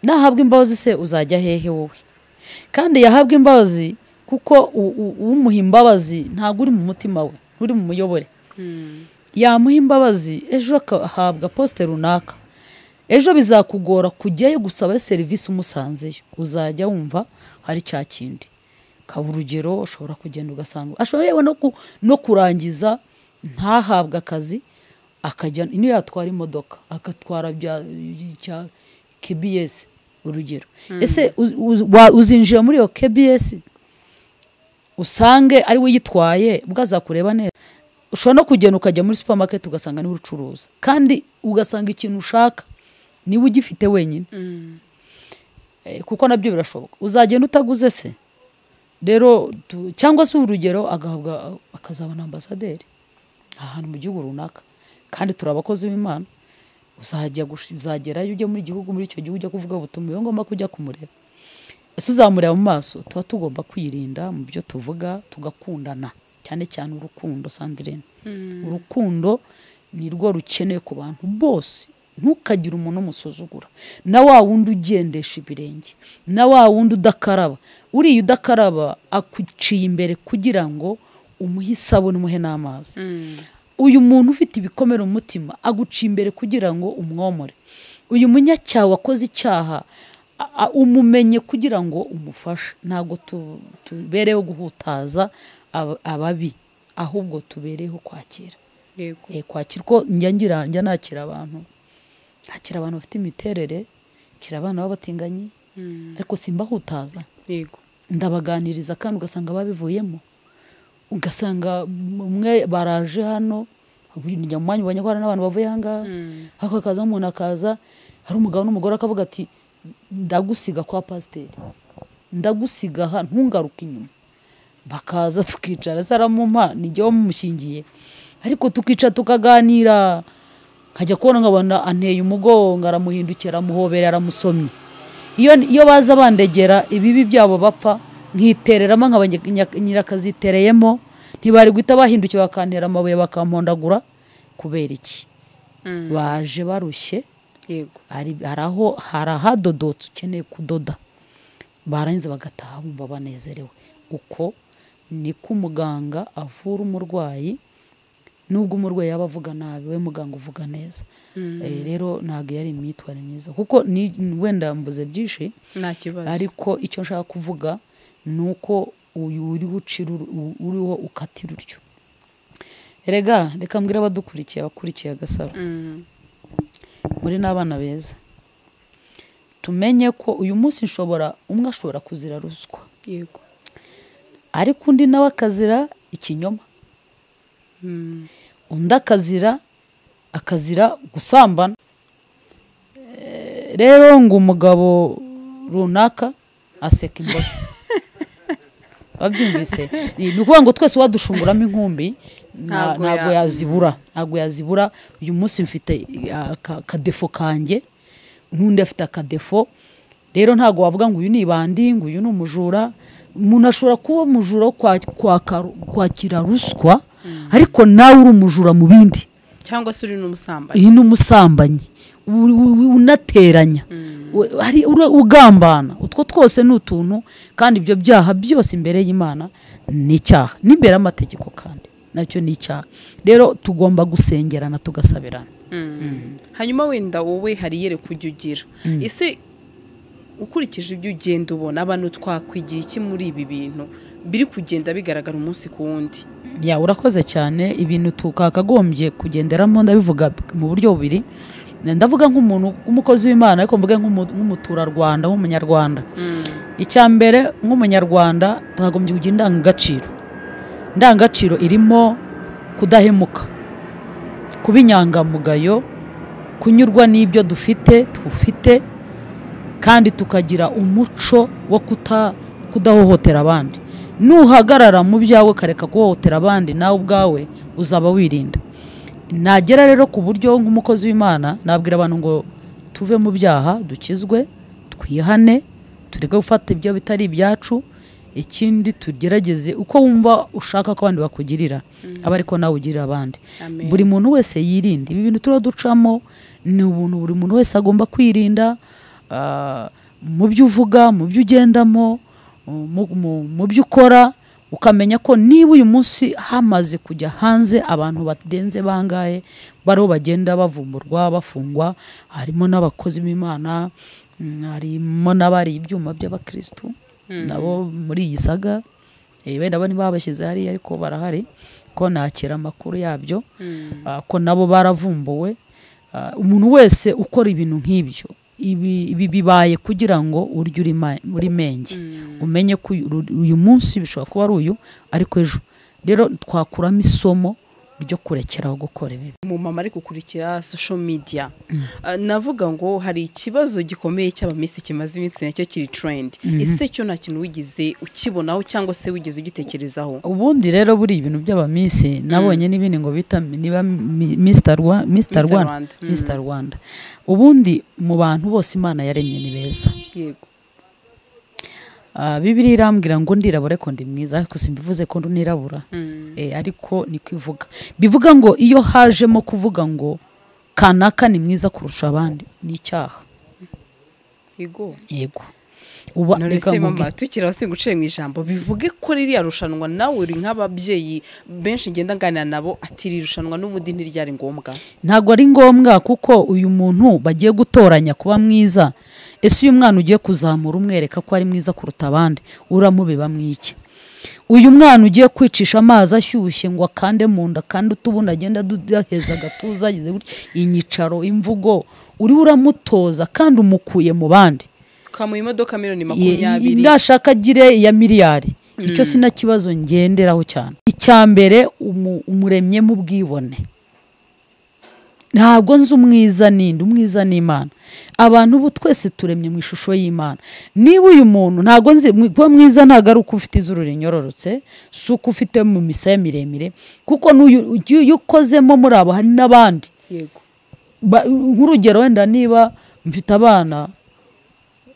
Nahabwa imbabazi se uzajya hehe wowe? Kandi yahabwa imbabazi kuko umuha imbabazi ntabwo uri mu mutima we, uri mu muyobore. Yamuha imbabazi ejo akahabwa poste runaka, ejo bizakugora kujyayo gusaba serivisi umusanzeyo, uzajya wumva hari cya kindi. Kaba urugero, ushobora kugenda ugasanga ashobora yewe no kurangiza ntahabwe akazi, akajya niyo yatwara imodoka akatwara bya cya KBS urugero. Ese uzinjira muri iyo KBS usange ari we yitwaye, ubwo azakureba neza? Ushobora no kugenda ukajya muri supermarket ugasanga niwe ucuruza, kandi ugasanga ikintu ushaka niwe ugifite wenyine. Kuko nabyo birashoboka, uzagenda utaguze se rero, cyangwa se urugero agahabwa akazabona ambasaderi ahantu mu gihugu runaka, kandi turi abakozi b'Imana, uzagerayo ujye muri gihugu, muri icyo gihugu ujya kuvuga ubutumwa, iyo ngomba kujya kumureba, ese uzamureba mu maso? Tuba tugomba kwirinda mu byo tuvuga, tugakundana cyane cyane urukundo. Sandrine, urukundo ni rwo rukeneye ku bantu bose. Ntukagire umuntu umusuzugura, na wa wundi ugendesha ibirenge, na wa wundi udakaraba. Uriya udakaraba akuciye imbere kugira ngo umuhe isabune, umuhe n'amazi. Uyu muntu ufite ibikomere mu mutima aguciye imbere kugira ngo umwomore. Uyu munyacyaha wakoze icyaha umumenye kugira ngo umufashe. Ntabwo tubereho guhutaza ababi, ahubwo tubereho kwakira. Kwakira ko njya nakira abantu, hakira abantu bafite imiterere, kira abana b'abatinganyi, ariko simbahutaza. Yego, ndabaganiriza kandi ugasanga babivuyemo, ugasanga umwe baraje hano njya mu mwanya ubonye ko hari n'abantu bavuye aha ngaha, ariko hakaza umuntu akaza, hari umugabo n'umugore akavuga ati ndagusiga kwa pasiteri. Ndagusiga aha ntungaruke inyuma. Bakaza tukicara, saramumpa nijye wamushingiye, ariko tukica tukaganira, nkajya kubona nkabona anteye umugongo, aramuhindukira, aramuhobera, aramusomye. Iyo baza bandegera ibibi byabo bapfa, nkitereramo nkaba nyirakazitereyemo, ntibari guhita bahindukira bakantera amabuye bakampondagura. Kubera iki? Baje barushye. Yego. Hari ahadodotse ukeneye kudoda, barangiza bagataha bumva banezerewe. Uko niko umuganga avura umurwayi, nubwo umurwayi yaba avuga nabi, we muganga uvuga neza. Rero ntabwo yari imyitwarire myiza, kuko wenda mbuze byinshi, nta kibazo. Ariko icyo nshaka kuvuga ni uko uyu uriho ucira, uriho ukatira utyo. Erega reka mbwire abadukurikiye, abakurikiye Agasaro, muri n'abana beza, tumenye ko uyu munsi nshobora, umwe ashobora kuzira ruswa, yego, ariko undi nawe akazira ikinyoma, undi akazira gusambana. Rero ngo umugabo runaka aseka imbohe, wabyumvise? Ni ukuvuga ngo twese wadushunguramo inkumbi, ntabwo yazibura, ntabwo yazibura. Uyu munsi mfite akadefo kanjye, n'undi afite akadefo. Rero ntabwo wavuga ngo uyu ni ibandi, ngo uyu ni umujura. Umuntu ashobora kuba umujura kwakira ruswa, ariko nawe uri umujura mu bindi, cyangwa se uri n'umusambanyi, iyi n'umusambanyi unateranya, hari ugambana. Utwo twose ni utuntu, kandi ibyo byaha byose imbere y'Imana ni icyaha, n'imbere y'amategeko kandi nacyo ni icyaha. Rero tugomba gusengerana, tugasabirana. Hanyuma wenda wowe hari yereka ujya ugira, ese ukurikije ibyo ugenda ubona, abantu twakwigiye iki muri ibi bintu biri kugenda bigaragara umunsi ku wundi? Ya, urakoze cyane. Ibintu tukakagombye kugenderamo, ndabivuga mu buryo bubiri. Ndavuga nk'umuntu w'umukozi w'Imana, ariko mvuge nk'umuturarwanda, nk'umunyarwanda. Icya mbere, nk'umunyarwanda twagombye kugira indangagaciro. Indangagaciro irimo kudahemuka, kuba inyangamugayo, kunyurwa n'ibyo dufite tufite, kandi tukagira umuco wo kudahohotera abandi. Nuhagarara mu byawe ukareka guhohotera abandi, nawe ubwawe uzaba wirinda. Nagera rero ku buryo nk'umukozi w'Imana nabwira abantu ngo tuve mu byaha, dukizwe, twihane, tureke gufata ibyo bitari ibyacu. Ikindi tugerageze uko wumva ushaka ko abandi bakugirira, aba ariko nawe ugirira abandi. Buri muntu wese yirinde. Ibi bintu turaducamo ni ubuntu buri muntu wese agomba kwirinda, mu byo uvuga, mu byo ugendamo, mu byo ukora, ukamenya ko niba uyu munsi hamaze kujya hanze abantu badenze bangaye bariho bagenda bavumburwa, bafungwa, harimo n'abakozi b'Imana, harimo n'abari ibyuma by'abakristu nabo muri iyi saga, wenda bo ntibabashyize hariya ariko barahari, ko nakira amakuru yabyo, ko nabo baravumbuwe. Umuntu wese ukora ibintu nk'ibyo, ibi bibaye kugira ngo urye uri menge, umenye ko uyu munsi bishobora kuba ari uyu, ariko ejo. Rero twakuramo isomo ryo kurekeraho gukora ibi. Umumama ari gukurikira social media, navuga ngo hari ikibazo gikomeye cy'abamisi kimaze iminsi nacyo kiri trend. Ese cyo nta kintu wigize ukibonaho cyangwa se wigeze ugitekerezaho? Ubundi rero buri ibintu by'abamisi nabonye n'ibindi ngo bita niba Mr Rwanda, Mr Rwanda. Ubundi mu bantu bose Imana yaremye ni beza. Yego. Bibiliya irambwira ngo ndirabura ko ndi mwiza, ariko simbivuze ko ndirabura. Ariko ni kwivuga. Bivuga ngo iyo hajemo kuvuga ngo kanaka ni mwiza kurusha abandi, ni icyaha. Yego. Yego. Uba reka mama tukira singuciye mu ijambo, bivuge ko ririya rushanwa nawe uri nk'ababyeyi benshi ngenda nganira nabo ati iri rushanwa n'ubundi ntiryari ngombwa. Ntabwo ari ngombwa, kuko uyu muntu bagiye gutoranya kuba mwiza. Ese uyu mwana ugiye kuzamura umwereka ko ari mwiza kuruta abandi, uramubiba mwiki? Uyu mwana ugiye kwicisha amazi ashyushye ngo akande mu nda kandi utubunda agenda adaheza agatuza ageze gutya, inyicaro, imvugo, uri uramutoza kandi umukuye mu bandi. Kamuha imodoka miliyoni 20, ndashaka agire iya miliyari. Icyo sina kibazo ngenderaho cyane. Icya mbere, umuremye mu bwibone. Ntabwo nzi umwiza ninde, umwiza ni Imana. Abantu ubu twese turemye mu ishusho y'Imana. Niba uyu muntu ntabwo nzi kuba mwiza, ntabwo ari uko ufite izuru rinyororotse, si uko ufite mu misaya miremire, kuko n'uyu iyo ukozemo muri abo hari n'abandi. Yego. Nk'urugero wenda niba mfite abana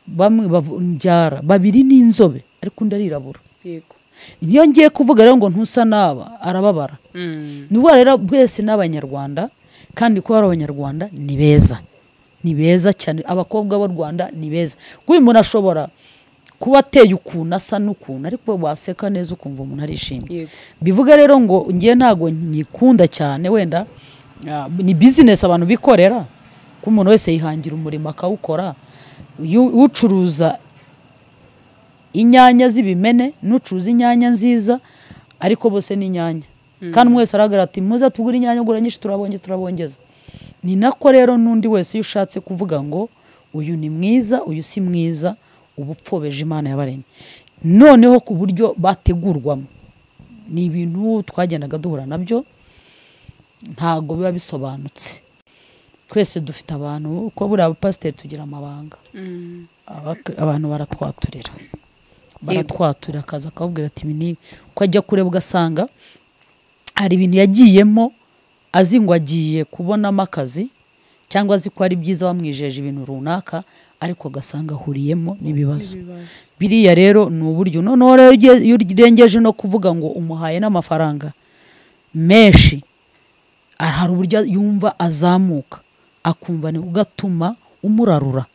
bamwe mbyara babiri n'inzobe ariko undi arirabura. Yego. Iyo ngiye kuvuga rero ngo ntusa naba, arababara. Ni ukuvuga rero bwese n'Abanyarwanda, kandi kuba ari Abanyarwanda ni beza, ni beza cyane. Abakobwa b'u Rwanda ni beza. Kuko uyu muntu ashobora kuba ateye ukuntu asa n'ukuntu, ariko waseka neza ukumva umuntu arishimye. Yego. Bivuga rero ngo ngiye ntago nyikunda cyane, wenda ni business abantu bikorera, ko umuntu wese yihangira umurimo akawukora. Ucuruza inyanya z'ibimene n'ucuruza inyanya nziza, ariko bose ni inyanya. Kandi umwe wese arahagarara ati muze tugure inyanya, gura nyinshi turabongeza, turabongeza. Ni nako rero n'undi wese iyo ushatse kuvuga ngo uyu ni mwiza, uyu si mwiza, uba upfobeje Imana yabaremye. Noneho ku buryo bategurwamo ni ibintu twagendaga duhura nabyo, ntago biba bisobanutse. Twese dufite abantu, uko buriya abapasiteri tugira amabanga. Abantu baratwaturira, baratwaturira akaza akababwira ati ibi n'ibi. Ukajya kureba ugasanga hari ibintu yagiyemo azi ngo agiye kubonamo akazi, cyangwa azi ko ari byiza bamwijeje ibintu runaka, ariko ugasanga ahuriyemo n'ibibazo. Biriya rero ni uburyo. Noneho rero iyo urengeje no kuvuga ngo umuhaye n'amafaranga menshi, hari uburyo yumva azamuka akumva ni ugatuma umurarura,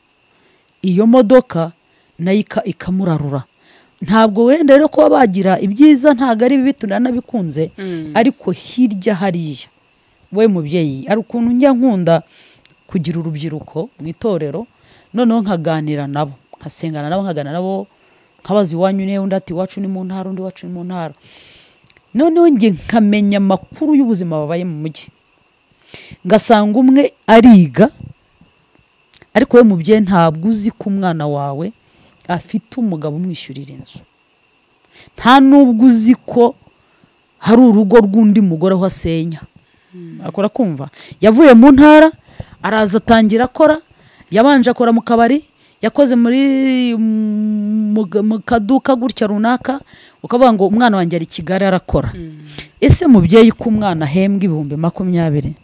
iyo modoka nayo ikamurarura. Ntabwo wenda rero kuba bagira ibyiza ntabwo ari bibi, tunanabikunze, ariko hirya hariya we mubyeyi ari ukuntu njya nkunda kugira urubyiruko mu itorero, noneho nkaganira nabo, nkasengana nabo, nkaganira nabo, nkabaza iwanyu nihe, undi ati iwacu ni mu ntara, undi iwacu ni mu ntara. Noneho njye nkamenya amakuru y'ubuzima babaye mu mujyi, ngasanga umwe ariga, ariko we mubyeyi ntabwo uzi ko umwana wawe afite umugabo umwishyurira inzu, nta nubwo uzi ko hari urugo rw'undi mugore aho asenya. Akora kumva yavuye mu ntara araza atangira akora, yabanje akora mu kabari, yakoze muri mu kaduka gutya runaka, ukavuga ngo umwana wanjye ari Kigali arakora. Ese mubyeyi ko umwana ahembwa 20,000,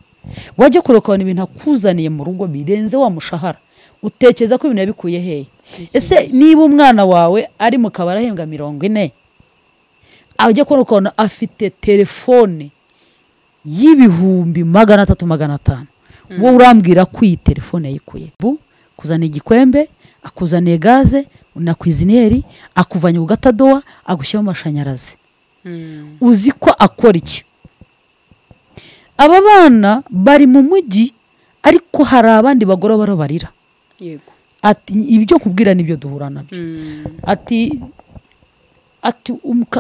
wajya kure ukabona ibintu akuzaniye mu rugo birenze wa mushahara, utekereza ko ibintu yabikuye hehe? Ese niba umwana wawe ari mu kabari ahembwa 40, ajya kure ukabona afite telefone y'300,000 500, wowe urambwira ko iyi telefone yayikuye? Kuzana igikwembe, akuzaniye gaze na kwiziniyeri, akuvanye ku gatadowa, agushyira mu mashanyarazi. Uzi ko akora iki? Aba bana bari mu mujyi, ariko hari abandi bagore barabarira. Yego. Ati ibyo nkubwira nibyo duhura nabyo. Ati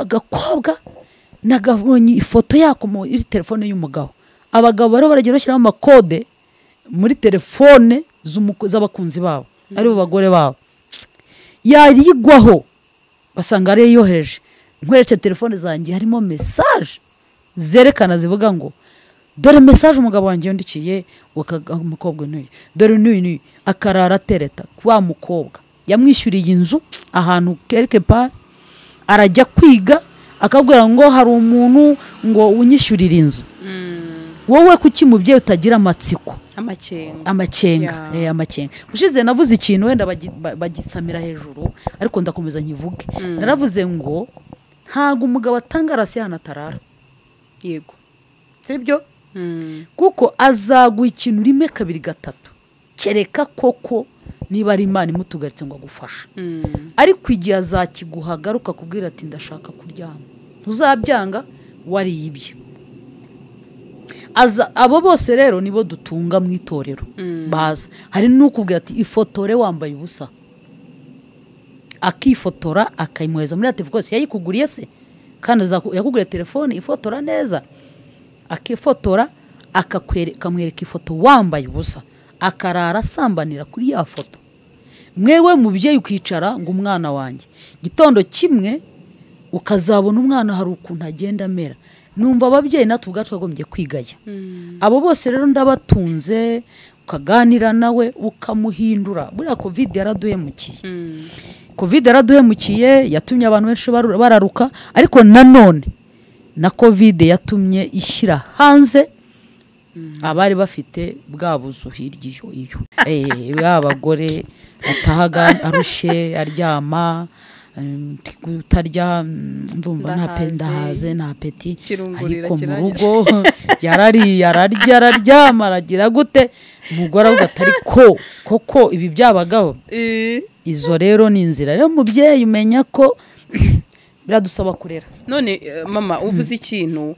gakobwa nagabonye ifoto yako muri telefone y'umugabo. Abagabo baro baragenda bashyiraho amakode muri telefone z'abakunzi babo, ari bo bagore babo. Yarigwaho basanga ari yohereje. Nkweretse telefone zanjye harimo message zerekana zivuga ngo dore message umugabo wanjye yandikiye umukobwa n'uyu, dore n'uyu n'uyu, akarara tereta kwa mukobwa yamwishyuriye inzu ahantu quelque part, arajya kwiga akabwira ngo hari umuntu ngo unyishyurira inzu. Wowe kuki mubyeyi utagira amatsiko, amakenga, amakenga? Ushize navuze ikintu wenda bagisamira hejuru, ariko ndakomeza nkivuge. Naravuze ngo ntago umugabo atanga rasi hano atarara. Yego. Sibyo? Kuko azaguha ikintu rimwe kabiri gatatu, kereka koko niba ari Imana imutugaritse ngo agufashe. Ariko igihe azakiguhagaruka kubwira ati ndashaka kuryama, ntuzabyanga wariyibye. Abo bose rero nibo dutunga mu itorero baza. Hari n'ukubwira ati ifotore wambaye ubusa, akifotora akayimuheza muri telefone yayikuguriye se, kandi yakuguriye telefone ifotora neza, akifotora akamwereka ifoto wambaye ubusa, akarara asambanira kuri ya foto. Mwewe mubyeyi ukicara ngo umwana wanjye gitondo kimwe ukazabona umwana hari ukuntu agenda amera. Numva ababyeyi natwe ubwacu bagombye kwigaya. Abo bose rero ndabatunze, ukaganira nawe ukamuhindura. Buriya Covid yaraduhemukiye. Covid yaraduhemukiye, yatumye abantu benshi bararuka, ariko nanone na Covid yatumye ishyira hanze abari bafite bwa buzu hirya iyo. Abagore atahaga arushe aryama, utarya, ndumva nta pendahaze nta peti, ariko mu rugo yarariye ararya araryama aragira gute, umugore avuga atari ko koko ibi byabagaho. Izo rero ni inzira. Rero mubyeyi umenya ko biradusaba kurera. None mama uvuze ikintu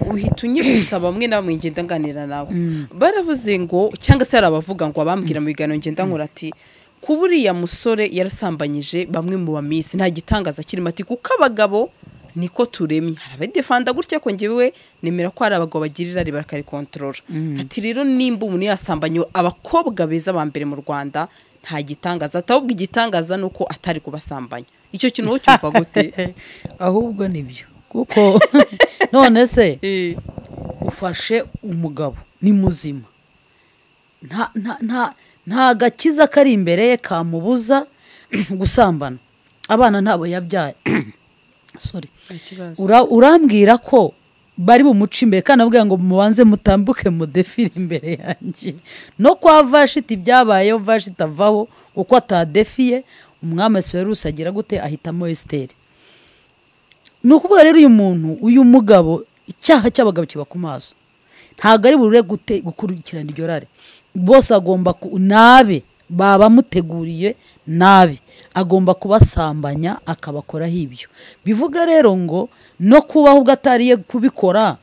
uhita unyibutsa bamwe na bamwe ngenda nganira nawe. Baravuze ngo cyangwa se arabavuga ngo abambwira mu biganiro ngenda nkora ati kuburiya musore yarasambanyije bamwe mu bamisi nta gitangaza kirimo, ati kuko abagabo niko turemye. Hari abadefanda gutya ko ngewe nemera ko hari abagabo bagirira ari bakarikontorora. Ati rero nimba umuntu yasambanye abakobwa beza ba mbere mu Rwanda nta gitangaza, ahubwo igitangaza nuko atari kubasambanya. Icyo kintu wowe cyumva gute? Ahubwo nibyo, kuko none se ufashe umugabo ni muzima, nta nta nta nta gakiza kari imbere ye kamubuza gusambana, abana ntabo yabyaye. Sorry. Urambwira ko bari bumuca imbere kandi avuga ngo mubanze mutambuke mudefire imbere yanjye. No kwa Vashiti byabayeho, Vashiti avaho uko atadefiye, umwami Asuwerusi agira gute, ahitamo Esiteri. Ni ukuvuga rero uyu muntu, uyu mugabo, icyaha cy'abagabo kiba ku maso, ntabwo ari burure gute gukurikirana iryo rari. Bose agomba nabe baba muteguriye nabi, agomba kubasambanya akabakoraho ibyo. Bivuga rero ngo no kubaho ubwo atariye kubikora,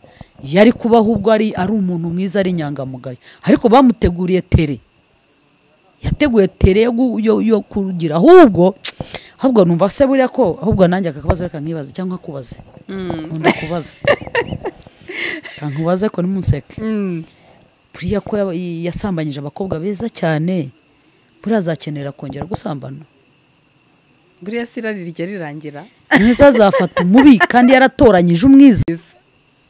yari kubaho ubwo ari umuntu mwiza, ari inyangamugayo, ariko bamuteguriye tere, yateguye tere yo kugira. Ahubwo numva se buriya ko ahubwo nanjye akakabazo reka nkibaze cyangwa kubaze. Nkunda kubaza. Kankubaze ko nimunseke. Buriya ko yasambanyije abakobwa beza cyane, buriya azakenera kongera gusambana. Buriya si irari rijya rirangira. Mwiza azafata umubi kandi yaratoranyije umwiza,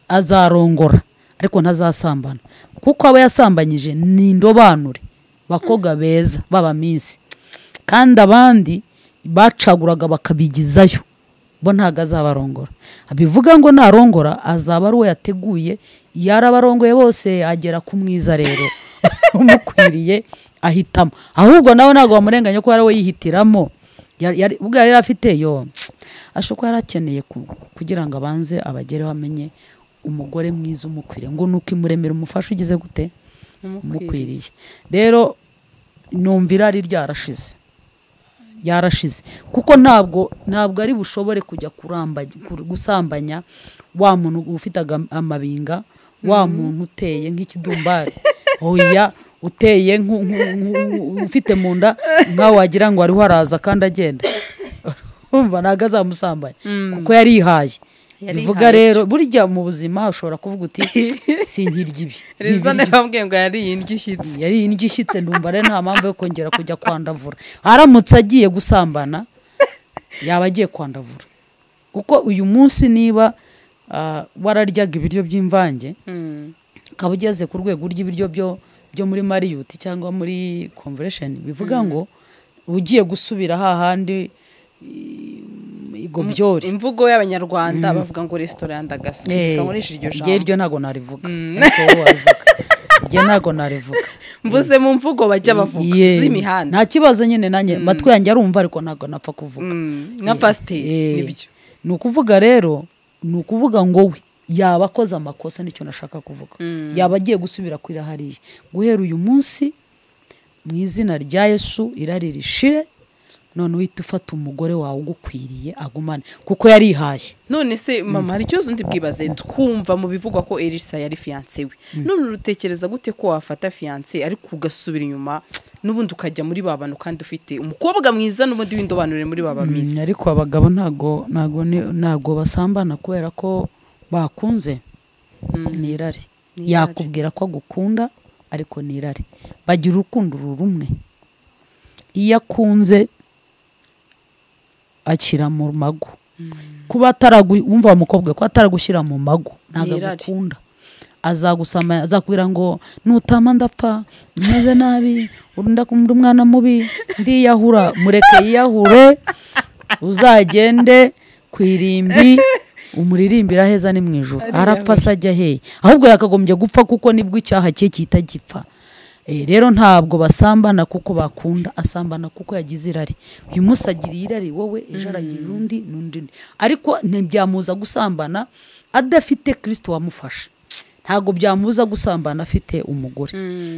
azarongora ariko ntazasambana, kuko aba yasambanyije ni indobanure bakobwa beza baba minsi, kandi abandi bacaguraga bakabigizayo bo ntago azabarongora. Abivuga ngo narongora azaba ari uwo yateguye, yarabarongoye bose agera ku mwiza rero umukwiriye ahitamo. Ahubwo nawe ntago bamurenganya ko yari we yihitiramo, ubwo yari afite yo ashobora yarakeneye kugira ngo abanze abagereho amenye umugore mwiza umukwiriye, ngo nuko imuremera umufasha ugize gute umukwiriye. Rero numva irari ryarashize, yarashize, kuko ntabwo ari bushobore kujya gusambanya wa muntu ufite amabinga, wa muntu uteye nk'ikidumbari, oya uteye ufite mu nda nkaho wagira ngo ariho araza kandi agenda. Umva ntago azamusambanya kuko yarihaye. Bivuga rero burya mu buzima ushobora kuvuga uti sinkirya ibi. Rizane bambwiye ngo yari indyo ishyitse. Yari indyo ishyitse, ndumva rero nta mpamvu yo kongera kujya kwandavura. Aramutse agiye gusambana yaba agiye kwandavura. Kuko uyu munsi niba wararyaga ibiryo by'imvange, ukaba ugeze ku rwego urya ibiryo byo muri Marriott cyangwa muri Convention, bivuga ngo ugiye gusubira hahandi igobyori. Imvugo y'abanyarwanda bavuga ngo restaurant ndagaswe, kankoresha iryo jambo. Iryo ntago narivuga. Ariko wowe wabivuga. Iryo ntago narivuga. Mvuze mu mvugo bajya bavuga z'imihanda. Nta kibazo nyine nanjye matwi yanjye arumva ariko ntago napfa kuvuga. Nka pasiteri nibyo. Ni ukuvuga rero, ni ukuvuga ngo we yaba akoze amakosa, nicyo nashaka kuvuga. Yaba agiye gusubira kwira hariya. Guhera uyu munsi mu izina rya Yesu irari rishire, none uhita ufata umugore wawe ugukwiriye agumane kuko yarihaye. None se mama hari ikibazo ndi bwibaze, twumva mu bivugwa ko Elisa yari fiancé we. None urutekereza gute ko wafata fiancé ariko ugasubira inyuma n'ubundi ukajya muri babano kandi ufite umukobwa mwiza n'ubundi w'indobanure muri baba mwiza? Ariko abagabo ntago basambana kubera ko bakunze. Ni irari. Yakubwira ko agukunda ariko ni irari. Bagira urukundo rumwe. Iyo akunze akira mu mago, Kuba wumva wa mukobwa ko ataragushyira mu mago ntabwo agukunda. Azagusama, azakubwira ngo nutama ndapfa, meze nabi, ndakunda umwana mubi, ndiyahura. Mureke yiyahure, uzagende ku irimbi umuririmbira heza ni mu ijuru. Arapfa se ajya he? Ahubwo yakagombye gupfa kuko nibwo icyaha cye kita gipfa. Rero ntabwo basambana kuko bakunda, asambana kuko yagize irari. Uyu munsi agiriye irari wowe, ejo aragira undi n'undi. Ariko ntibyamuza gusambana adafite Kristo wamufasha. Ntabwo byamuza gusambana afite umugore.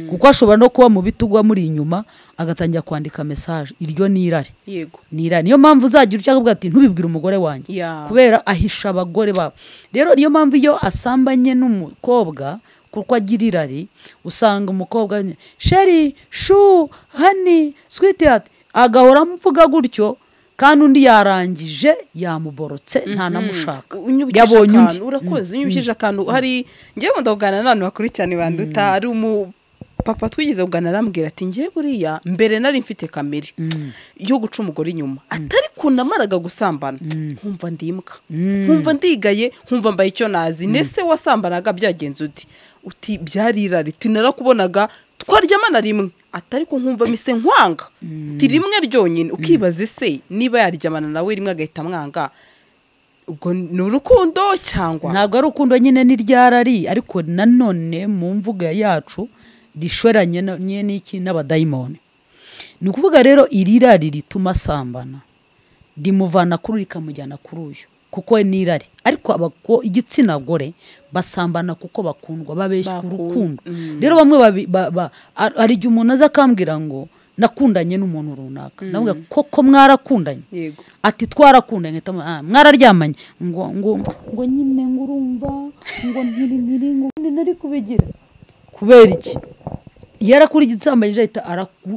Kuko ashobora no kuba mu bitugwa muri inyuma agatangira kwandika message. Iryo ni irari. Yego. Ni irari. Niyo mpamvu uzagira ucyaka uvuga ati ntubibwire umugore wanjye. Kubera ahisha abagore babo. Rero niyo mpamvu iyo asambanye n'umukobwa kuko agira irari, usanga umukobwa sheri, shu, honey, sweetheart, agahora amuvuga gutyo, kandi undi yarangije yamuborotse nta namushaka. Yabonye undi. Urakoze, unyibukije akantu. Hari ngiye ndogana n'abantu bakuru cyane banduta, ari umu papa twigeze kuganira arambwira ati ngiye buriya mbere nari mfite kamere yo guca umugore inyuma, atari kunamaraga gusambana nkumva ndimbwa, nkumva ndigaye, nkumva mbaye icyo nazi. Nese wasambanaga byagenze uti? Uti byari irari, tunarakubonaga twaryamana rimwe, atari ko nkumva mise nkwanga, uti rimwe ryonyine. Ukibaza se niba yaryamana nawe rimwe agahita mwanga, ubwo ni urukundo cyangwa ntabwo ari urukundo? Nyine ni ryarari, ariko nanone mu mvuga yacu rishoranye n'iki n'abadayimoni. Ni ukuvuga rero iri rari rituma asambana rimuvana kuri rikamujyana kuri uyu, kuko ni irari. Ariko igitsina gore basambana kuko bakundwa, babeshywa urukundo. Rero bamwe hari igihe umuntu aza akambwira ngo nakundanye n'umuntu runaka, navuga koko mwarakundanye? Yego. Ati twarakundanye, mwararyamanye, ngo ngo ngo nyine ngo urumva ngo ntiri ngo nari kubigira. Kubera iki? Yarakuri igitsambanyije ahita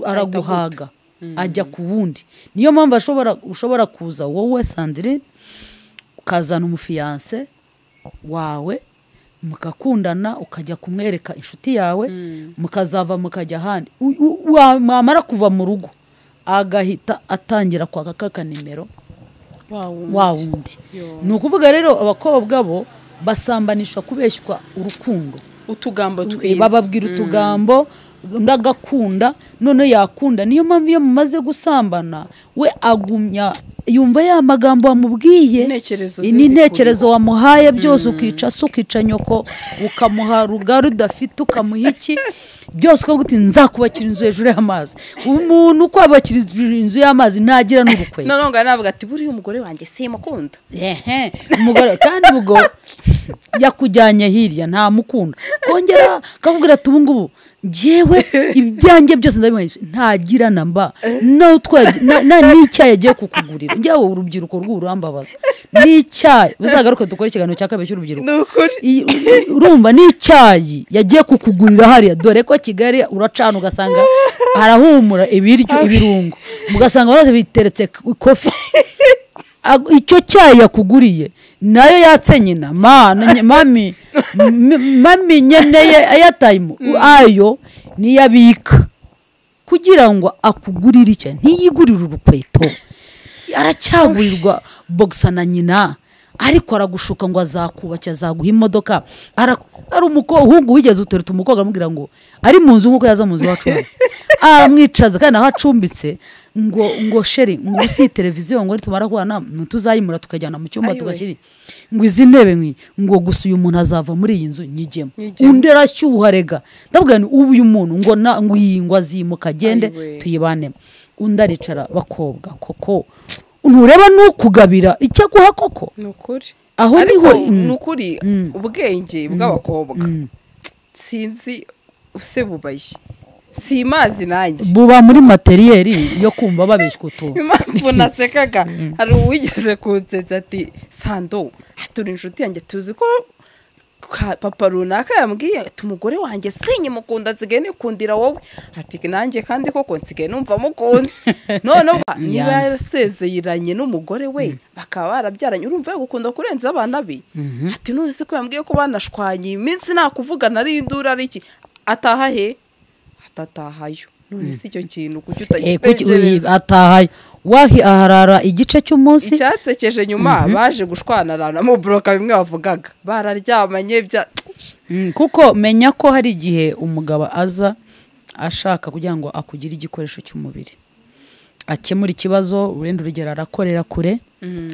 araguhaga ajya ku wundi. Niyo mpamvu ushobora kuza wowe Sandrine ukazana umufiyanse wawe mukakundana, ukajya kumwereka inshuti yawe, mukazava mukajya ahandi. Mwamara kuva mu rugo agahita atangira kwaka kaka nimero wa wundi. Ni ukuvuga rero abakobwa bo basambanishwa kubeshywa urukundo, utugambo twiza, bababwira utugambo ndagakunda, none yakunda. Niyo mpamvu iyo mumaze gusambana we agumya yumva ya magambo wamubwiye, n'intekerezo wamuhaye byose, ukica se ukica nyoko, ukamuha rugari udafite, ukamuha iki byose, ukavuga uti nzakubakira inzu hejuru y'amazi. Umuntu ukwabakira inzu y'amazi ntagira n'urukweto. None ngo navuga ati buriya umugore wanjye simukunda. Ehe, umugore kandi ubwo yakujyanye hirya ntamukunda, kongera kakubwira ati ubu ngubu njyewe ibyanjye byose ndabimuhaye, ntagira namba na n'icyayi agiye kukugurira. Njyewe urubyiruko rw'ururambabaza n'icyayi, uzagaruke dukore ikiganiro cya kabiri cy'urubyiruko. Urumva n'icyayi yagiye kukugurira hariya, dore ko Kigali uracana ugasanga harahumura ibiryo ibirungo, ugasanga bose biteretse kofi. Icyo cyayi yakuguriye nayo yatse nyina, mami mami nyeneye ayatayimu ayo niyabika kugira ngo akugurire icyo, ntiyigurire urukweto, aracyagurirwa boxa na nyina, ariko aragushuka ngo azakubaka, azaguha imodoka. Ari umuhungu wigeze utereta umukobwa amubwira ngo ari mu nzu nkuko yaza mu nzu iwacu, aramwicaza kandi aho acumbitse ngo ngo sheri ngo usi televiziyo ngo nitumara kubana tuzayimura tukajyana mu cyumba tugashyira ngo izi ntebe ngo gusa uyu muntu azava muri iyi nzu nyigemo. Undi arashyuha rega, ndavuga nti ubu uyu muntu ngo ngo iyi ngo azimuka agende tuyibanemo. Undi aricara, bakobwa koko ntureba nukugabira icyo aguha koko. Nukuri aho niho nukuri ubwenge bw'abakobwa sinzi use bubaye si mazi nanjye buba muri materiyeri yo kumva babeshywa utuntu. Impamvu nasekaga hari uwigeze kunsetsa ati Sando turi inshuti yanjye tuzi ko papa runaka yambwiye ati umugore wanjye sinyimukunda nsigaye nikundira wowe, ati nanjye kandi koko nsigaye numva mukunze. None niba yarasezeranye n'umugore we bakaba barabyaranye, urumva yagukunda kurenza abana be. Ati none se ko yambwiye ko banashwanye iminsi nakuvugana ari indura ari iki, ataha he? Atatahayo. None si icyo kintu kuki utagitekereza? Atahayo wahi aharara igice cy'umunsi. Icyatsekeje nyuma baje gushwanarana mu broka bimwe bavugaga bararyamanye bya kuko menya ko hari igihe umugabo aza ashaka kugira ngo akugire igikoresho cy'umubiri, akemura ikibazo, urenda urugero arakorera kure,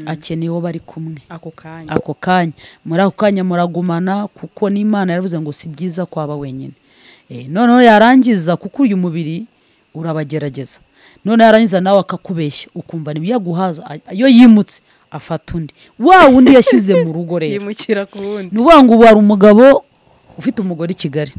akeneye uwo bari kumwe ako kanya, muri ako kanya muragumana, kuko n'Imana yaravuze ngo si byiza kwaba wenyine. Noneho yarangiza, kuko uyu mubiri urabagerageza, none yarangiza nawe akakubeshya ukumva nibyaguhaza, iyo yimutse afata undi wa wundi yashyize mu rugo rero yimukira ku wundi. Nuvuga ngo wari umugabo ufite umugore i Kigali,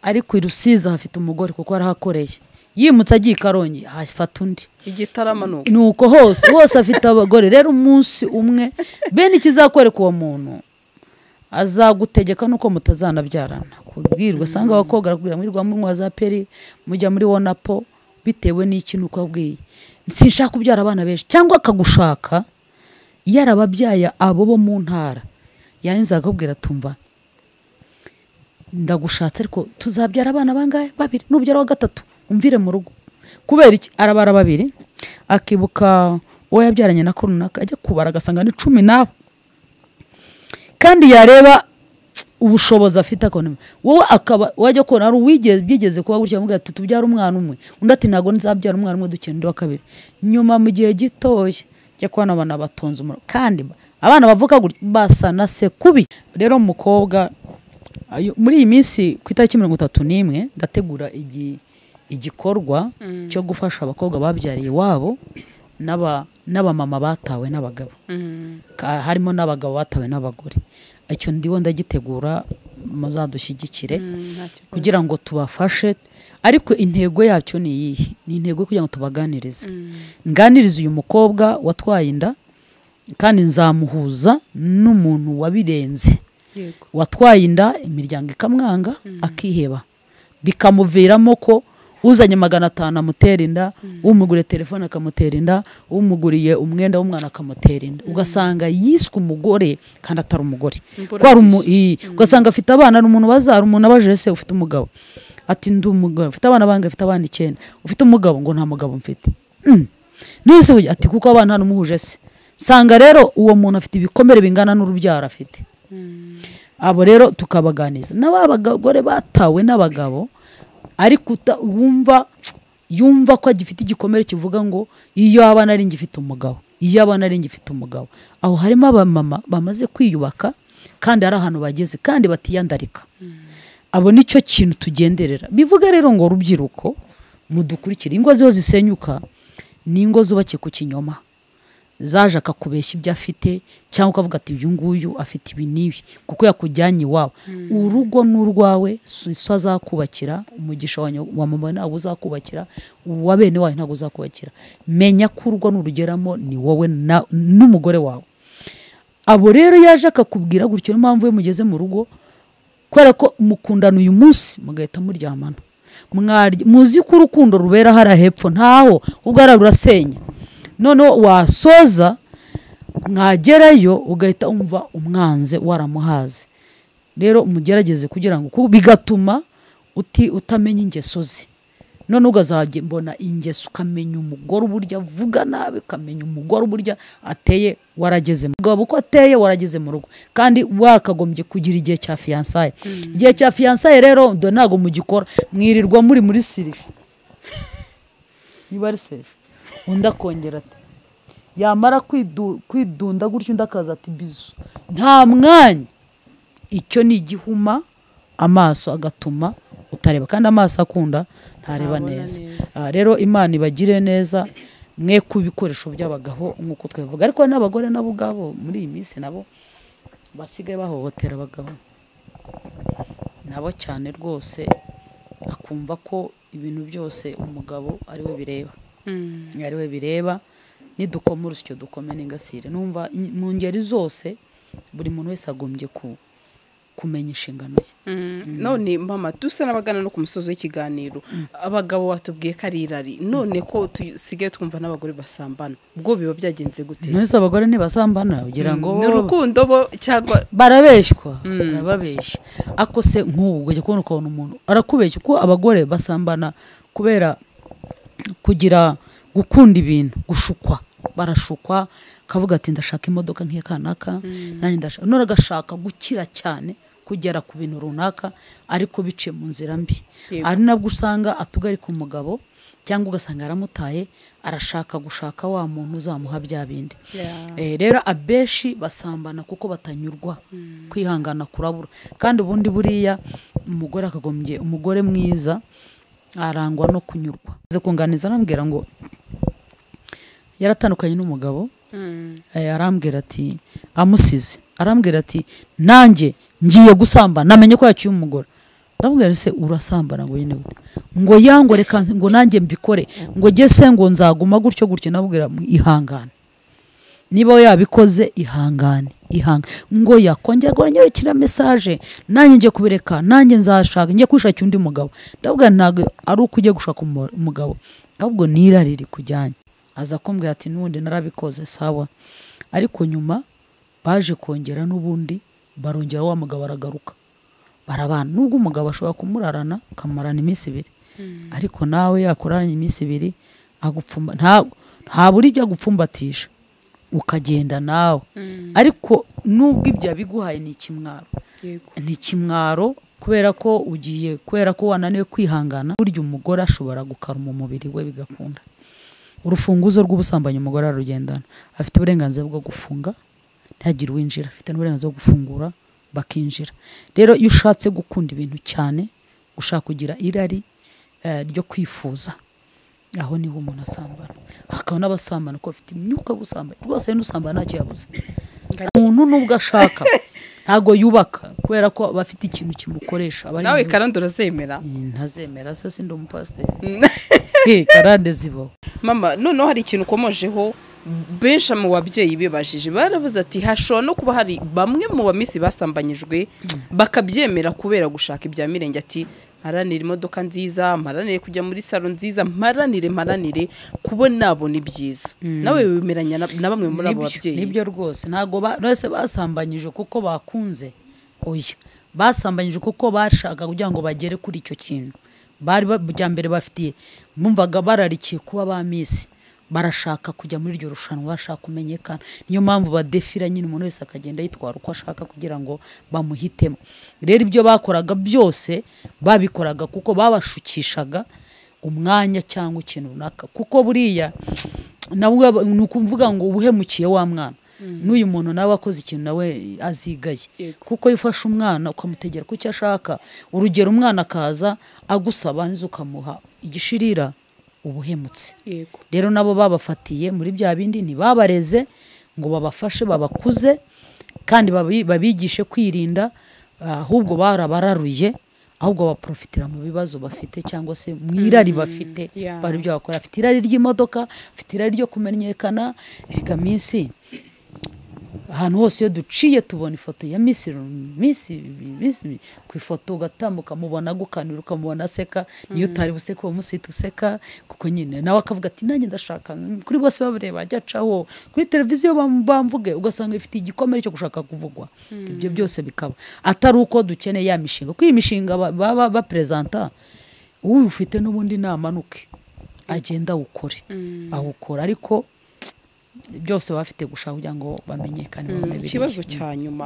ariko i Rusizi hafite umugore kuko arahakoreye, yimutse agiye i Karongi hafata undi, igitarama nuko hose hose afite abagore. Rero umunsi umwe bene ikizakwereka uwo muntu azagutegeka nuko mutazanabyarana, kubwirwa sanga abakobwa arakubwira mwirwa munywa za peri mujya muri wonapo bitewe n'iki nuko abwiye sinshaka kubyara abana benshi, cyangwa akagushaka yarababyaye abo bo mu ntara, yarangiza akakubwira tumva ndagushatse ariko tuzabyara abana bangahe? Babiri, nubyara wa gatatu umvire mu rugo. Kubera iki? Arabara babiri, akibuka uwo yabyaranye na runaka, ajya kubara agasanga ni 10 nabo, kandi yareba ubushobozi afite akabona wowe akaba wajya kubona ari uwigeze byigeze kuba gutya, amuga ati tubyara umwana umwe, undi ati ntago nzabyara umwana umwe dukene undi wa kabiri. Nyuma mu gihe gitoya jya kubona abana batonze umuro, kandi abana bavuka gutya basa na se kubi. Rero umukobwa muri iyi minsi ku itariki 31 ndategura igikorwa cyo gufasha abakobwa babyariye iwabo n'abamama batawe n'abagabo, harimo n'abagabo batawe n'abagore. Icyo ndiwo ndagitegura, muzadushyigikire kugira ngo tubafashe. Ariko intego yacyo ni iyihe? Ni intego kugira ngo tubaganirize, nganirize uyu mukobwa watwaye inda, kandi nzamuhuza n'umuntu wabirenze, watwaye inda imiryango ikamwanga akiheba, bikamuviramo ko uzanye 500 amutera inda, umuguriye telefone akamutera inda, umuguriye umwenda w'umwana akamutera inda, ugasanga yiswe umugore kandi atari umugore. Ugasanga afite abana, n'umuntu bazara, umuntu abaje se ufite umugabo ati ndi umugabo ufite abana bangahe? Ufite abana 9. Ufite umugabo? Ngo nta mugabo mfite. Nuse ati kuko abana hano muhuje se. Sanga rero uwo muntu afite ibikomere bingana n'urubyaro afite. Abo rero tukabaganiza n'abagore batawe n'abagabo, ariko yumva ko agifite igikomere kivuga ngo iyo abana ari ngifite umugabo, iyo abana ari ngifite umugabo. Aho harimo abamama bamaze kwiyubaka kandi ari ahantu bageze kandi batiyandarika. Abo nicyo kintu tugenderera. Bivuga rero ngo rubyiruko mudukurikire, ingo ziho zisenyuka ni ingo zubakiye ku kinyoma, zaje akakubeshya ibyo afite, cyangwa ukavuga ati uyu nguyu afite ibi n'ibi kuko yakujyanye iwawe. Urugo n'urwawe so azakubakira, umugisha wa mama ntabwo uzakubakira, uwa bene wawe ntabwo uzakubakira. Menya ko urugo nurugeramo ni wowe n'umugore wawe. Abo rero yaje akakubwira gutyo, niyo mpamvu iyo mugeze mu rugo, kubera ko mukundana uyu munsi mugahita muryamana, muzi ko urukundo rubera hara hepfo ntaho ubwo rurasenya. Noneho wasoza mwagerayo ugahita umva umwanze waramuhaze. Rero umugerageze kugira ngo bigatuma utamenya ingeso ze. None ugazajya mbona ingeso, ukamenya umugore uburyo avuga nabi, ukamenya umugore uburyo ateye warageze mu rugo, uko ateye warageze mu rugo, kandi wakagombye kugira igihe cya fiançailles. Igihe cya fiançailles rero ndo ntago mugikora, mwirirwa muri sirife, niba ari sirife, undi akongera ati yamara kwidunda gutyo, undi akaza ati bizu, nta mwanya. Icyo ni igihuma amaso agatuma utareba, kandi amaso akunda ntareba neza. Rero Imana ibagire neza mwe ku bikoresho by'abagabo nkuko twavuga, ariko n'abagore nabo ubwabo muri iyi minsi nabo basigaye bahohotera abagabo nabo cyane rwose, akumva ko ibintu byose umugabo ari we bireba, ari we bireba. Nidukoma urusyo dukome n'ingasire. Numva mu ngeri zose buri muntu wese agombye kumenya inshingano ye. None mama dusa n'abagana no ku musozo w'ikiganiro, abagabo watubwiye ko ari irari, none ko tusigaye twumva n'abagore basambana, ubwo biba byagenze gute? None abagore ntibasambana ugira ngo ni urukundo bo cyangwa barabeshywa? Barababeshya. Ako se nk'ubu ujya kubona ukabona umuntu arakubeshya, kuko abagore basambana kubera kugira gukunda ibintu, gushukwa, barashukwa, kavuga ati ndashaka imodoka nk'iya kanaka, nanjye ndashaka, none agashaka gukira cyane kugera ku bintu runaka ariko biciye mu nzira mbi. Ari nabwo usanga atugarika umugabo cyangwa ugasanga yaramutaye, arashaka gushaka wa muntu uzamuha bya bindi. Rero abeshi basambana kuko batanyurwa, kwihangana kurabura. Kandi ubundi buriya umugore akagombye, umugore mwiza arangwa no kunyurwa. Aze kunganiza arambwira ngo yaratandukanye n'umugabo, arambwira ati amusize, arambwira ati nanjye ngiye gusambana, namenye ko yacyuye umugore. Ndamubwira se urasambana ngo yine gute? Ngo yango reka ngo nanjye mbikore, ngo gese ngo nzaguma gutyo gutyo. Nabwira ihangane, niba yabikoze ihangane, ihangane. Ngo yakongera ngo message, nanjye ngiye kubireka, nanjye nzashaka, ngiye kwishakira undi mugabo. Ndabwira ntago ari uko ugiye gushaka umugabo, ahubwo nirari rikujyanye. Aza kumbwira ati nubundi narabikoze sawa. Ariko nyuma baje kongera n'ubundi barongera wa mugabo aragaruka, barabana. Nubwo umugabo ashobora kumurarana kamarana iminsi ibiri, ariko nawe yakoranye iminsi ibiri agupfumba, nta buri ibyo agupfumbatisha ukagenda nawe. Ariko nubwo ibyo abiguhaye ni ikimwaro, ni ikimwaro kubera ko ugiye, kubera ko wananiwe kwihangana. Burya umugore ashobora gukaruma umubiri we bigakunda. Urufunguzo rw'ubusambanyi umugore arugendana, afite uburenganzira bwo gufunga ntihagire uwinjira, afite n'uburenganzira bwo gufungura bakinjira. Rero iyo ushatse gukunda ibintu cyane, ushaka kugira irari ryo kwifuza, aho niho umuntu asambana. Hakaba n'abasambana ko bafite imyuka y'ubusambanyi rwose, n'usambana ntacyo yabuze. Umuntu nubwo ashaka ntago yubaka kubera ko bafite ikintu kimukoresha. Nawe karande urazemera? Ntazemera se, sindi umupasiteri. Karande zibo. Mama, noneho hari ikintu ukomojeho benshi mu babyeyi bibajije, baravuze ati hashobora no kuba hari bamwe mu bamisi basambanyijwe bakabyemera kubera gushaka ibya mirenge, ati mparanire imodoka nziza, mparanire kujya muri salo nziza, mparanire kubona nabona ibyiza. Nawe wemeranya na bamwe muri abo babyeyi? Nibyo rwose, ntago bose basambanyije kuko bakunze, oya, basambanyije kuko bashaka kugira ngo bagere kuri icyo kintu bari bya mbere bafitiye, bumvaga bararikiye kuba ba misi, barashaka kujya muri iryo rushanwa, bashaka kumenyekana. Niyo mpamvu badefira nyine, umuntu wese akagenda yitwara uko ashaka kugira ngo bamuhitemo. Rero ibyo bakoraga byose babikoraga kuko babashukishaga umwanya cyangwa ikintu runaka, kuko buriya nabwo ni ukuvuga ngo ubuhemukiye wa mwana, n'uyu muntu nawe akoze ikintu nawe azigaye. Kuko iyo ufashe umwana ukamutegera ku cyo ashaka, urugero umwana akaza agusaba neza ukamuha igishirira, ubuhemutse. Rero nabo babafatiye muri bya bindi, ntibabareze ngo babafashe babakuze kandi babigishe kwirinda, ahubwo barabararuye, ahubwo baprofitira mu bibazo bafite cyangwa se mu irari bafite. Bari byo bakora, afite irari ry'imodoka, afite irari ryo kumenyekana. Reka minsi ahantu hose iyo duciye tubona ifoto ya Miss Miss ku ifoto, ugatambuka mubona gukanira, ukamubona aseka, niyo utari buseka uwo munsi useka, kuko nyine nawe akavuga ati nanjye ndashaka, kuri bose babareba ajya acaho kuri televiziyo bamvuge, ugasanga ifite igikomere cyo gushaka kuvugwa. Ibyo byose bikaba atari uko dukeneye ya mishinga, kuko iyi mishinga baba bapresenta ufite n'ubundi namanuke agenda awukore, awukora, ariko byose bafite gushaka kugira ngo bamenyekane. Ikibazo cya nyuma,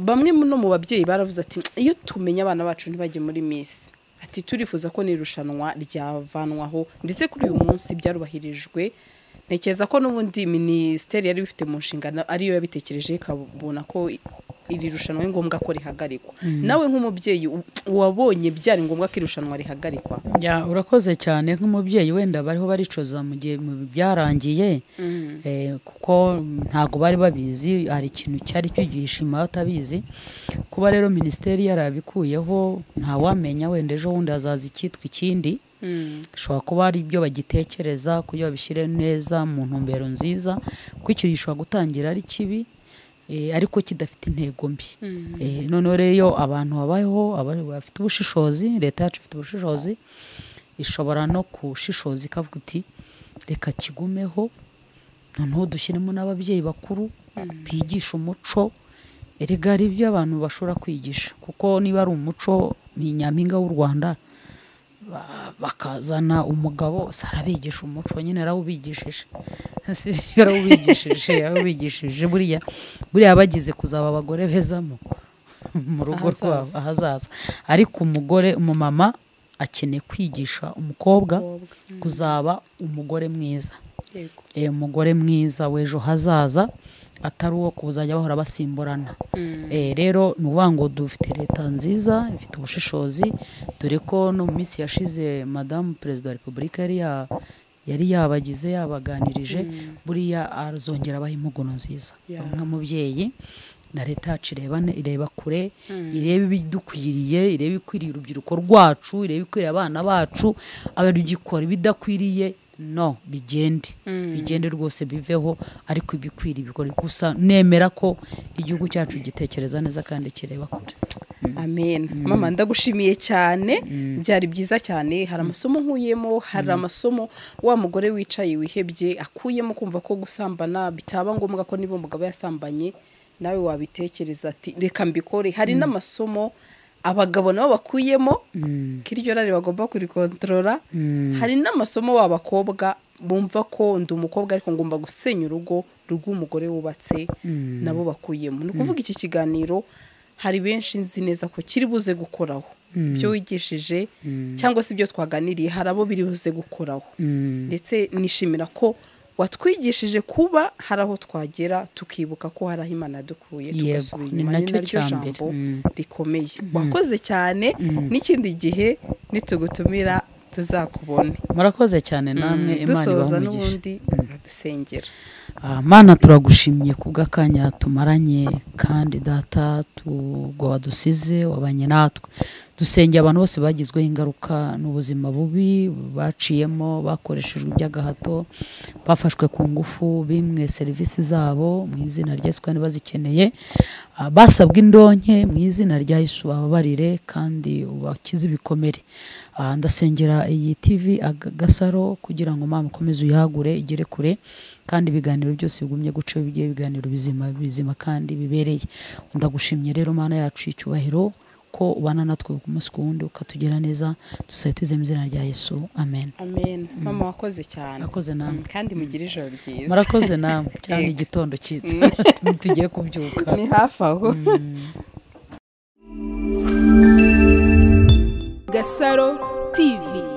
bamwe no mu babyeyi baravuze ati iyo tumenya abana bacu ntibajye muri Miss, ati turifuza ko n'irushanwa ryavanwaho, ndetse kuri uyu munsi byarubahirijwe. Ntekereza ko n'ubundi minisiteri yari bifite mu nshingano ariyo yabitekereje ikabona ko iri rushanwa ari ngombwa ko rihagarikwa. Nawe nk'umubyeyi wabonye byari ngombwa ko irushanwa rihagarikwa? Urakoze cyane. Nk'umubyeyi wenda bariho baricoza mu gihe byarangiye, kuko ntago bari babizi, hari ikintu cyari cyigishima batabizi. Kuba rero minisiteri yarabikuyeho, ntawamenya wenda ejo wundi hazaza icyitwa ikindi, bishobora kuba ari ibyo bagitekereza kugira babishyire neza mu ntumbero nziza, kuko ikintu gishobora gutangira ari kibi ariko kidafite intego mbi. Noneho rero abantu babayeho bafite ubushishozi, leta yacu ifite ubushishozi, ishobora no kushishoza ikavuga iti reka kigumeho, noneho dushyiremo n'ababyeyi bakuru bigisha umuco. Erega hari ibyo abantu bashobora kwigisha, kuko niba ari umuco ni nyampinga w'u Rwanda, Bakazana umugabo sarabigisha umuco nyine arawubigishije yarawubigishije buriya bagize kuzaba abagore bezamo mu rugo rwabo ahazaza. Ariko umugore umumama akeneye kwigisha umukobwa kuzaba umugore mwiza, umugore mwiza w'ejo hazaza, atari uwo kuzajya bahora basimburana. Rero ni ukuvuga ngo dufite leta nziza ifite ubushishozi, dore ko no mu minsi yashize madamu perezida wa repubulika yari yabagize yabaganirije, buriya azongera abaha impuguno nziza nk'umubyeyi. Na leta yacu ireba kure, ireba ibidukwiriye, ireba ibikwiriye urubyiruko rwacu, ireba ibikwiriye abana bacu, abarugikora ibidakwiriye no bigende rwose biveho, ariko ibikwiriye bikore. Gusa nemera ko igihugu cyacu gitekereza neza kandi kireba kure. Amen. Mama ndagushimiye cyane, byari byiza cyane. Hari amasomo nkuyemo, hari amasomo wa mugore wicaye wihebye akuyemo kumva ko gusambana bitaba ngombwa ko niba umugabo yasambanye nawe wabitekereza ati reka mbikore. Hari n'amasomo abagabo nabo bakuyemo kiryo rari bagomba kurikontorora. Hari n'amasomo w'abakobwa bumva ko ndi umukobwa ariko ngomba gusenya urugo rw'umugore wubatse, nabo bakuyemo. Ni ukuvuga iki kiganiro hari benshi nzi neza ko kiri buze gukoraho ibyo wigishije cyangwa se ibyo twaganiriye, hari abo biri buze gukoraho. Ndetse nishimira ko watwigishije kuba hari aho twagera tukibuka ko hari aho Imana yadukuye, tugasubira inyuma. Ni naryo jambo rikomeye. Wakoze cyane, n'ikindi gihe nitugutumira tuzakubone. Murakoze cyane namwe, Imana ibahe umugisha. N'ubundi dusengera. Mana turagushimye kubw'akanya tumaranye, kandi data tugwa wadusize wabanye natwe. Dusengeye abantu bose bagizweho ingaruka n'ubuzima bubi baciyemo, bakoreshejwe iby'agahato, bafashwe ku ngufu, bimwe serivisi zabo mu izina rya Yesu kandi bazikeneye, basabwa indonke mu izina rya Yesu bababarire kandi ubakize ibikomere. Ndasengera iyi TV Gasaro kugira ngo mama ukomeze uyagure igere kure, kandi ibiganiro byose bigumye guca bigiye ibiganiro bizima kandi bibereye. Ndagushimye rero Mana yacu icyubahiro ko ubana natwe umunsi ku wundi ukatugera neza. Dusabe tuze mu izina rya Yesu, amen. Amen. Mama wakoze cyane. Wakoze namwe. Kandi mugire ijoro ryiza. Murakoze namwe cyane, igitondo cyiza. Tugiye kubyuka. Ni hafi aho. Gasaro TV.